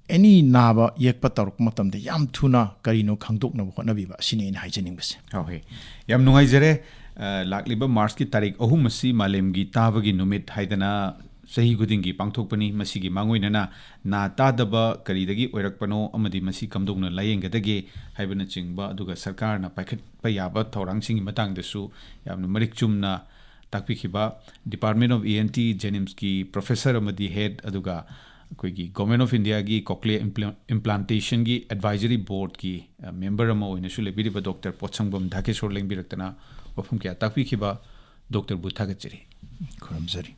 any ꯅꯥꯕ ꯌꯦꯛꯄ ꯇꯧꯔꯛꯄ ꯃꯇꯝꯗ ꯌꯥꯝ ꯊꯨꯅ ꯀꯔꯤꯅꯣ ꯈꯪꯗꯣꯛꯅꯕ ꯍꯣꯠꯅꯕꯤꯕ ꯑꯁꯤꯅꯤ ꯑꯩꯅ ꯍꯥꯏꯖꯅꯤꯡꯕꯁꯦ꯫ ꯍꯣꯏ, ꯍꯣꯏ꯫ ꯌꯥꯝ ꯅꯨꯡꯉꯥꯏꯖꯔꯦ꯫ ꯑ, ꯂꯥꯛꯂꯤꯕ March ꯀꯤ ꯇꯥꯔꯤꯛ ꯑꯍꯨꯝ ꯑꯁꯤ ꯃꯥꯂꯦꯝꯒꯤ ꯇꯥꯕꯒꯤ ꯅꯨꯃꯤꯠ ꯍꯥꯏꯗꯅ ꯆꯍꯤ ꯈꯨꯗꯤꯡꯒꯤ ꯄꯥꯡꯊꯣꯛꯄꯅꯤ꯫ ꯃꯁꯤꯒꯤ ꯃꯥꯡꯑꯣꯏꯅꯅ ꯅꯥ ꯇꯥꯗꯕ ꯀꯔꯤꯗꯒꯤ ꯑꯣꯏꯔꯛꯄꯅꯣ ꯑꯃꯗꯤ ꯃꯁꯤ ꯀꯝꯗꯧꯅ ꯂꯥꯌꯦꯡꯒꯗꯒꯦ ꯍꯥꯏꯕꯅꯆꯤꯡꯕ, ꯑꯗꯨꯒ ꯁꯔꯀꯥꯔꯅ ꯄꯥꯏꯈꯠꯄ ꯌꯥꯕ ꯊꯧꯔꯥꯡꯁꯤꯡꯒꯤ ꯃꯇꯥꯡꯗꯁꯨ ꯌꯥꯝꯅ ꯃꯔꯤꯛ ꯆꯨꯝꯅ ꯇꯥꯛꯄꯤꯈꯤꯕ Department of E N T JNIMS ꯀꯤ professor ꯑꯃꯗꯤ head, ꯑꯗꯨꯒ ꯑꯩꯈꯣꯏꯒꯤ Government of India ꯒꯤ Cochlear Impla-, Implantation ꯒꯤ Advisory Board ꯀꯤ, ꯑ, member ꯑꯃ ꯑꯣꯏꯅꯁꯨ ꯂꯩꯕꯤꯔꯤꯕ ꯗꯣꯛꯇꯔ ꯄꯣꯠꯁꯪꯕꯝ ꯙꯥꯀꯦꯁꯣꯔ ꯂꯦꯡꯕꯤꯔꯛꯇꯅ ꯋꯥꯐꯝ ꯀꯌꯥ ꯇꯥꯛꯄꯤꯈꯤꯕ ꯗꯣꯛꯇꯔꯕꯨ ꯊꯥꯒꯠꯆꯔꯤ꯫ ꯈꯨꯔꯨꯝꯖꯔꯤ꯫